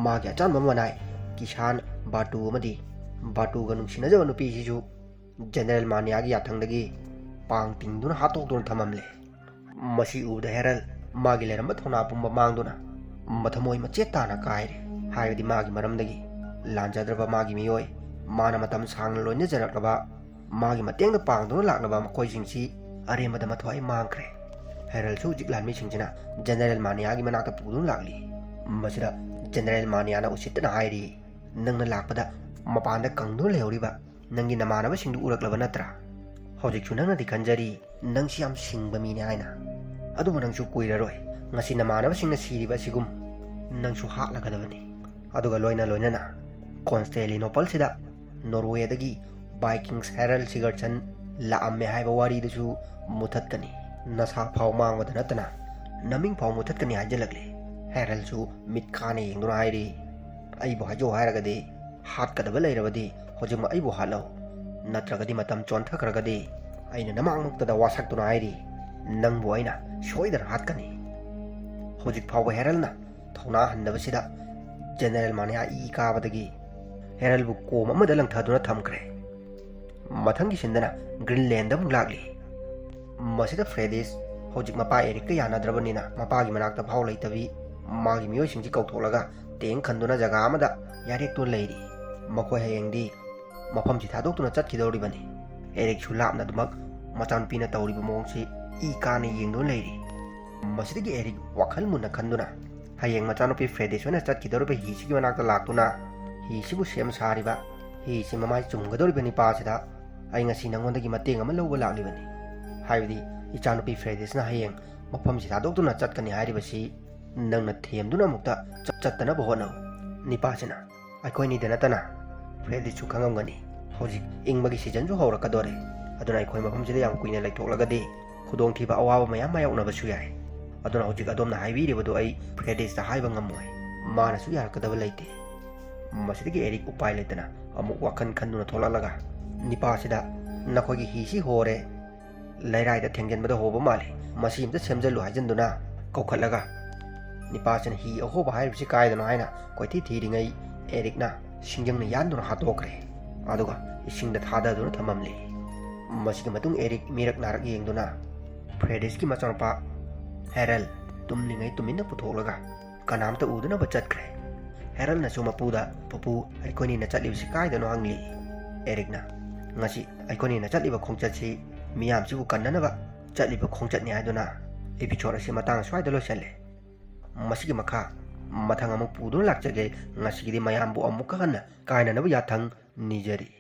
ꯃꯥꯒꯤ ꯑꯆꯥꯟꯕ ꯃꯅꯥꯏ ꯀꯤꯁꯥꯟ, ꯕꯥꯇꯨ ꯑꯃꯗꯤ ꯕꯥꯇꯨꯒ ꯅꯨꯡꯁꯤꯅꯖꯕ ꯅꯨꯄꯤꯁꯤꯁꯨ ꯖꯦꯅꯦꯔꯦꯜ ꯃꯥꯅꯤꯌꯥꯒꯤ ꯌꯥꯊꯪꯗꯒꯤ ꯄꯥꯡ ꯇꯤꯡꯗꯨꯅ ꯍꯥꯠꯇꯣꯛꯇꯨꯅ ꯊꯝꯃꯝꯂꯦ꯫ ꯃꯁꯤ ꯎꯕꯗ ꯍꯦꯔꯜ ꯃꯥꯒꯤ ꯂꯩꯔꯝꯕ ꯊꯧꯅꯥ ꯄꯨꯝꯕ ꯃꯥꯡꯗꯨꯅ ꯃꯊꯃꯣꯏ ꯃꯆꯦꯠ ꯇꯥꯅ ꯀꯥꯏꯔꯦ꯫ ꯍꯥꯏꯕꯗꯤ ꯃꯥꯒꯤ ꯃꯔꯝꯗꯒꯤ ꯂꯥꯟꯖꯗ꯭ꯔꯕ ꯃꯥꯒꯤ ꯃꯤꯑꯣꯏ, ꯃꯥꯅ ꯃꯇꯝ ꯁꯥꯡꯅ ꯂꯣꯏꯅꯖꯔꯛꯂꯕ, ꯃꯥꯒꯤ ꯃꯇꯦꯡꯗ ꯄꯥꯡꯗꯨꯅ ꯂꯥꯛꯂꯕ ꯃꯈꯣꯏꯁꯤꯡꯁꯤ ꯑꯔꯦꯝꯕꯗ ꯃꯊ꯭ꯋꯥꯏ ꯃꯥꯡꯈ꯭ꯔꯦ꯫ ꯍꯦꯔꯜꯁꯨ ꯍꯧꯖꯤꯛ ꯂꯥꯟꯃꯤꯁꯤꯡꯁꯤꯅ ꯖꯦꯅꯦꯔꯦꯜ ꯃꯥꯅꯤꯌꯥꯒꯤ ꯃꯅꯥꯛꯇ ꯄꯨꯗꯨꯅ ꯂꯥꯛꯂꯤ꯫ ꯃꯁꯤꯗ ꯖꯦꯅꯦꯔꯦꯜ ꯃꯥꯅꯤꯌꯥꯅ ꯎꯁꯤꯠꯇꯅ ꯍꯥꯏꯔꯤ, "ꯅꯪꯅ ꯂꯥꯛꯄꯗ ꯃꯄꯥꯟꯗ ꯀꯪꯗꯨꯅ ꯂꯩꯍꯧꯔꯤꯕ ꯅꯪꯒꯤ ꯅꯃꯥꯟꯅꯕꯁꯤꯡꯗꯨ ꯎꯔꯛꯂꯕ ꯅꯠꯇ꯭ꯔꯥ? ꯍꯧꯖꯤꯛꯁꯨ ꯅꯪꯅꯗꯤ ꯈꯟꯖꯔꯤ ꯅꯪꯁꯤ ꯌꯥꯝ ꯁꯤꯡꯕ ꯃꯤꯅꯤ ꯍꯥꯏꯅ꯫ ꯑꯗꯨꯕꯨ ꯅꯪꯁꯨ ꯀꯨꯏꯔꯔꯣꯏ ꯉꯁꯤ ꯅꯃꯥꯟꯅꯕꯁꯤꯡꯅ ꯁꯤꯔꯤꯕ ꯑꯁꯤꯒꯨꯝ ꯅꯪꯁꯨ ꯍꯥꯠꯂꯒꯗꯕꯅꯤ꯫ ꯑꯗꯨꯒ ꯂꯣꯏꯅ ꯂꯣꯏꯅꯅ ꯀꯣꯟꯁꯇꯦꯂꯤꯅꯣꯄꯜꯁꯤꯗ ꯅꯣꯔꯋꯦꯗꯒꯤ ꯚꯥꯏꯀꯤꯡꯁ ꯍꯦꯔꯜ ꯁꯤꯒꯔꯁꯟ ꯂꯥꯛꯑꯝꯃꯦ ꯍꯥꯏꯕ ꯋꯥꯔꯤꯗꯨꯁꯨ ꯃꯨꯊꯠꯀꯅꯤ꯫ ꯅꯁꯥ ꯐꯥꯎ ꯃꯥꯡꯕꯗ ꯅꯠꯇꯅ ꯅꯃꯤꯡ ꯐꯥꯎ ꯃꯨꯊꯠꯀꯅꯤ" ꯍꯥꯏꯖꯤꯜꯂꯛꯂꯦ꯫ ꯍꯦꯔꯜꯁꯨ ꯃꯤꯠ ꯀꯥꯅ ꯌꯦꯡꯗꯨꯅ ꯍꯥꯏꯔꯤ, "ꯑꯩꯕꯨ ꯍꯥꯏꯖꯧ ꯍꯥꯏꯔꯒꯗꯤ ꯍꯥꯠꯀꯗꯕ ꯂꯩꯔꯕꯗꯤ ꯍꯧꯖꯤꯛꯃꯛ ꯑꯩꯕꯨ ꯍꯥꯠꯂꯧ꯫ ꯅꯠꯇ꯭ꯔꯒꯗꯤ ꯃꯇꯝ ꯆꯣꯟꯊꯈ꯭ꯔꯒꯗꯤ ꯑꯩꯅ ꯅꯃꯥꯡꯃꯛꯇꯗ ꯋꯥꯁꯛꯇꯨꯅ ꯍꯥꯏꯔꯤ, ꯅꯪꯕꯨ ꯑꯩꯅ ꯁꯣꯏꯗꯅ ꯍꯥꯠꯀꯅꯤ꯫ ꯍꯧꯖꯤꯛ ꯐꯥꯎꯕ ꯍꯦꯔꯜꯅ ꯊꯧꯅꯥ ꯍꯟꯗꯕꯁꯤꯗ ꯖꯦꯅꯔꯦꯜ ꯃꯥꯅꯤꯌꯥ ꯏ ꯀꯥꯕꯗꯒꯤ ꯍꯦꯔꯜꯕꯨ ꯀꯣꯝ ꯑꯃꯗ ꯂꯪꯊꯗꯨꯅ ꯊꯝꯈ꯭ꯔꯦ꯫ ꯃꯊꯪꯒꯤ ꯁꯤꯟꯗꯅ ꯒ꯭ꯔꯤꯟꯂꯦꯟꯗ ꯑꯃꯨꯛ ꯂꯥꯛꯂꯤ꯫ ꯃꯁꯤꯗ ꯐ꯭ꯔꯦꯗꯤꯁ ꯍꯧꯖꯤꯛ ꯃꯄꯥ ꯑꯦꯔꯤꯛꯀ ꯌꯥꯅꯗ꯭ꯔꯕꯅꯤꯅ ꯃꯄꯥꯒꯤ ꯃꯅꯥꯛꯇ ꯐꯥꯎ ꯂꯩꯇꯕꯤ ꯃꯥꯒꯤ ꯃꯤꯑꯣꯏꯁꯤꯡꯁꯤ ꯀꯧꯊꯣꯛꯂꯒ ꯇꯦꯡ ꯈꯟꯗꯨꯅ ꯖꯒꯥ ꯑꯃꯗ ꯌꯥꯔꯦꯛꯇꯨꯅ ꯂꯩꯔꯤ꯫ ꯃꯈꯣꯏ ꯍꯌꯦꯡꯗꯤ ꯃꯐꯝꯁꯤ ꯊꯥꯗꯣꯛꯇꯨꯅ ꯆꯠꯈꯤꯗꯧꯔꯤꯕꯅꯤ꯫ ꯑꯦꯔꯤꯛꯁꯨ ꯂꯥꯞꯅ ꯑꯗꯨꯃꯛ ꯃꯆꯥꯅꯨꯄꯤꯅ ꯇꯧꯔꯤꯕ ꯃꯑꯣꯡꯁꯤ ꯏ ꯀꯥꯅ ꯌꯦꯡꯗꯨꯅ ꯂꯩꯔꯤ꯫ ꯃꯁꯤꯗꯒꯤ ꯑꯦꯔꯤꯛ ꯋꯥꯈꯜ ꯃꯨꯟꯅ ꯈꯟꯗꯨꯅ ꯍꯌꯦꯡ ꯃꯆꯥꯅꯨꯄꯤ ꯐ꯭ꯔꯦꯗꯤꯁ ꯍꯣꯏꯅ ꯆꯠꯈꯤꯗꯧꯔꯤꯕ ꯍꯤꯁꯤꯒꯤ ꯃꯅꯥꯛꯇ ꯂꯥꯛꯇꯨꯅ ꯍꯤꯁꯤꯕꯨ ꯁꯦꯝ ꯁꯥꯔꯤꯕ, ꯍꯤꯁꯤ ꯃꯃꯥꯏ ꯆꯨꯝꯒꯗꯧꯔꯤꯕ ꯅꯤꯄꯥꯁꯤꯗ ꯑꯩ ꯉꯁꯤ ꯅꯉꯣꯟꯗꯒꯤ ꯃꯇꯦꯡ ꯑꯃ ꯂꯧꯕ ꯂꯥꯛꯂꯤꯕꯅꯤ꯫ ꯍꯥꯏꯕꯗꯤ ꯏꯆꯥꯅꯨꯄꯤ ꯐ꯭ꯔꯦꯗꯤꯁꯅ ꯍꯌꯦꯡ ꯃꯐꯝꯁꯤ ꯊꯥꯗꯣꯛꯇꯨꯅ ꯆꯠꯀꯅꯤ ꯍꯥꯏꯔꯤꯕꯁꯤ ꯅꯪꯅ ꯊꯦꯝꯗꯨꯅ ꯑꯃꯨꯛꯇ ꯆꯠ-, ꯆꯠꯇꯅꯕ ꯍꯣꯠꯅꯧ꯫ ꯅꯤꯄꯥꯁꯤꯅ, ꯑꯩꯈꯣꯏꯅꯤꯗ ꯅꯠꯇꯅ ꯐ꯭ꯔꯦꯗꯤꯁꯁꯨ ꯈꯪꯉꯝꯒꯅꯤ꯫ ꯍꯧꯖꯤꯛ ꯏꯪꯕꯒꯤ ꯁꯤꯖꯟꯁꯨ ꯍꯧꯔꯛꯀꯗꯣꯔꯦ꯫ ꯑꯗꯨꯅ ꯑꯩꯈꯣꯏ ꯃꯐꯝꯁꯤꯗ ꯌꯥꯝ ꯀꯨꯏꯅ ꯂꯩꯊꯣꯛꯂꯒꯗꯤ ꯈꯨꯗꯣꯡꯊꯤꯕ ꯑꯋꯥꯕ ꯃꯌꯥꯝ ꯃꯥꯌꯣꯛꯅꯕꯁꯨ ꯌꯥꯏ꯫ ꯑꯗꯨꯅ ꯍꯧꯖꯤꯛ ꯑꯗꯣꯝꯅ ꯍꯥꯏꯕꯤꯔꯤꯕꯗꯨ ꯑꯩ ꯐ꯭ꯔꯦꯗꯤꯁꯇ ꯍꯥꯏꯕ ꯉꯝꯃꯣꯏ꯫ ꯃꯥꯅꯁꯨ ꯌꯥꯔꯛꯀꯗꯕ ꯂꯩꯇꯦ꯫ ꯃꯁꯤꯗꯒꯤ ꯑꯦꯔꯤꯛ ꯎꯄꯥꯏ ꯂꯩꯇꯅ ꯑꯃꯨꯛ ꯋꯥꯈꯜ ꯈꯟꯗꯨꯅ ꯊꯣꯛꯂꯛꯂꯒ, ꯅꯤꯄꯥꯁꯤꯗ, ꯅꯈꯣꯏꯒꯤ ꯍꯤꯁꯤ ꯍꯣꯔꯦ꯫ ꯂꯩꯔꯥꯏꯗ ꯊꯦꯡꯖꯤꯟꯕꯗ ꯍꯣꯕ ꯃꯥꯜꯂꯤ꯫ ꯃꯁꯤ ꯑꯝꯇ ꯁꯦꯝꯖꯤꯜꯂꯨ ꯍꯥꯏꯖꯤꯟꯗꯨꯅ ꯀꯧꯈꯠꯂꯒ, ꯅꯤꯄꯥꯁꯤꯅ ꯍꯤ ꯑꯍꯣꯕ ꯍꯥꯏꯔꯤꯕꯁꯤ ꯀꯥꯏꯗꯅꯣ ꯍꯥꯏꯅ ꯀꯣꯏꯊꯤ ꯊꯤꯔꯤꯉꯩ ꯑꯦꯔꯤꯛꯅ ꯁꯤꯡꯖꯪꯅ ꯌꯥꯟꯗꯨꯅ ꯍꯥꯠꯇꯣꯛꯈ꯭ꯔꯦ꯫ ꯑꯗꯨꯒ ꯏꯁꯤꯡꯗ ꯊꯥꯗꯗꯨꯅ ꯊꯝꯃꯝꯂꯤ꯫ ꯃꯁꯤꯒꯤ ꯃꯇꯨꯡ ꯑꯦꯔꯤꯛ ꯃꯤꯔꯛ ꯅꯥꯔꯛ ꯌꯦꯡꯗꯨꯅ ꯐ꯭ꯔꯦꯗꯤꯁꯀꯤ ꯃꯆꯥꯅꯨꯄꯥ ꯍꯦꯔꯜ ꯇꯨꯝꯂꯤꯉꯩ ꯇꯨꯃꯤꯟꯅ ꯄꯨꯊꯣꯛꯂꯒ ꯀꯅꯥꯝꯇ ꯎꯗꯅꯕ ꯆꯠꯈ꯭ꯔꯦ꯫ ꯍꯦꯔꯜꯅꯁꯨ ꯃꯄꯨꯗ, "ꯄꯨꯄꯨ, ꯑꯩꯈꯣꯏꯅꯤꯅ ꯆꯠꯂꯤꯕꯁꯤ ꯀꯥꯏꯗꯅꯣ?" ꯍꯪꯂꯤ꯫ ꯑꯦꯔꯤꯛꯅ, "ꯉꯁꯤ ꯑꯩꯈꯣꯏꯅꯤꯅ ꯆꯠꯂꯤꯕ ꯈꯣꯡꯆꯠꯁꯤ ꯃꯤꯌꯥꯝꯁꯤꯕꯨ ꯀꯟꯅꯅꯕ ꯆꯠꯂꯤꯕ ꯈꯣꯡꯆꯠꯅꯤ" ꯍꯥꯏꯗꯨꯅ ꯏꯄꯤꯁꯣꯗ ꯑꯁꯤ ꯃꯇꯥꯡ ꯁ꯭ꯋꯥꯏꯗ ꯂꯣꯏꯁꯤꯜꯂꯦ꯫ ꯃꯁꯤꯒꯤ ꯃꯈꯥ ꯃꯊꯪ ꯑꯃꯨꯛ ꯄꯨꯗꯨꯅ ꯂꯥꯛꯆꯒꯦ꯫ ꯉꯁꯤꯒꯤꯗꯤ ꯃꯌꯥꯝꯕꯨ ꯑꯃꯨꯛꯀ ꯍꯟꯅ ꯀꯥꯏꯅꯅꯕ ꯌꯥꯊꯪ ꯅꯤꯖꯔꯤ꯫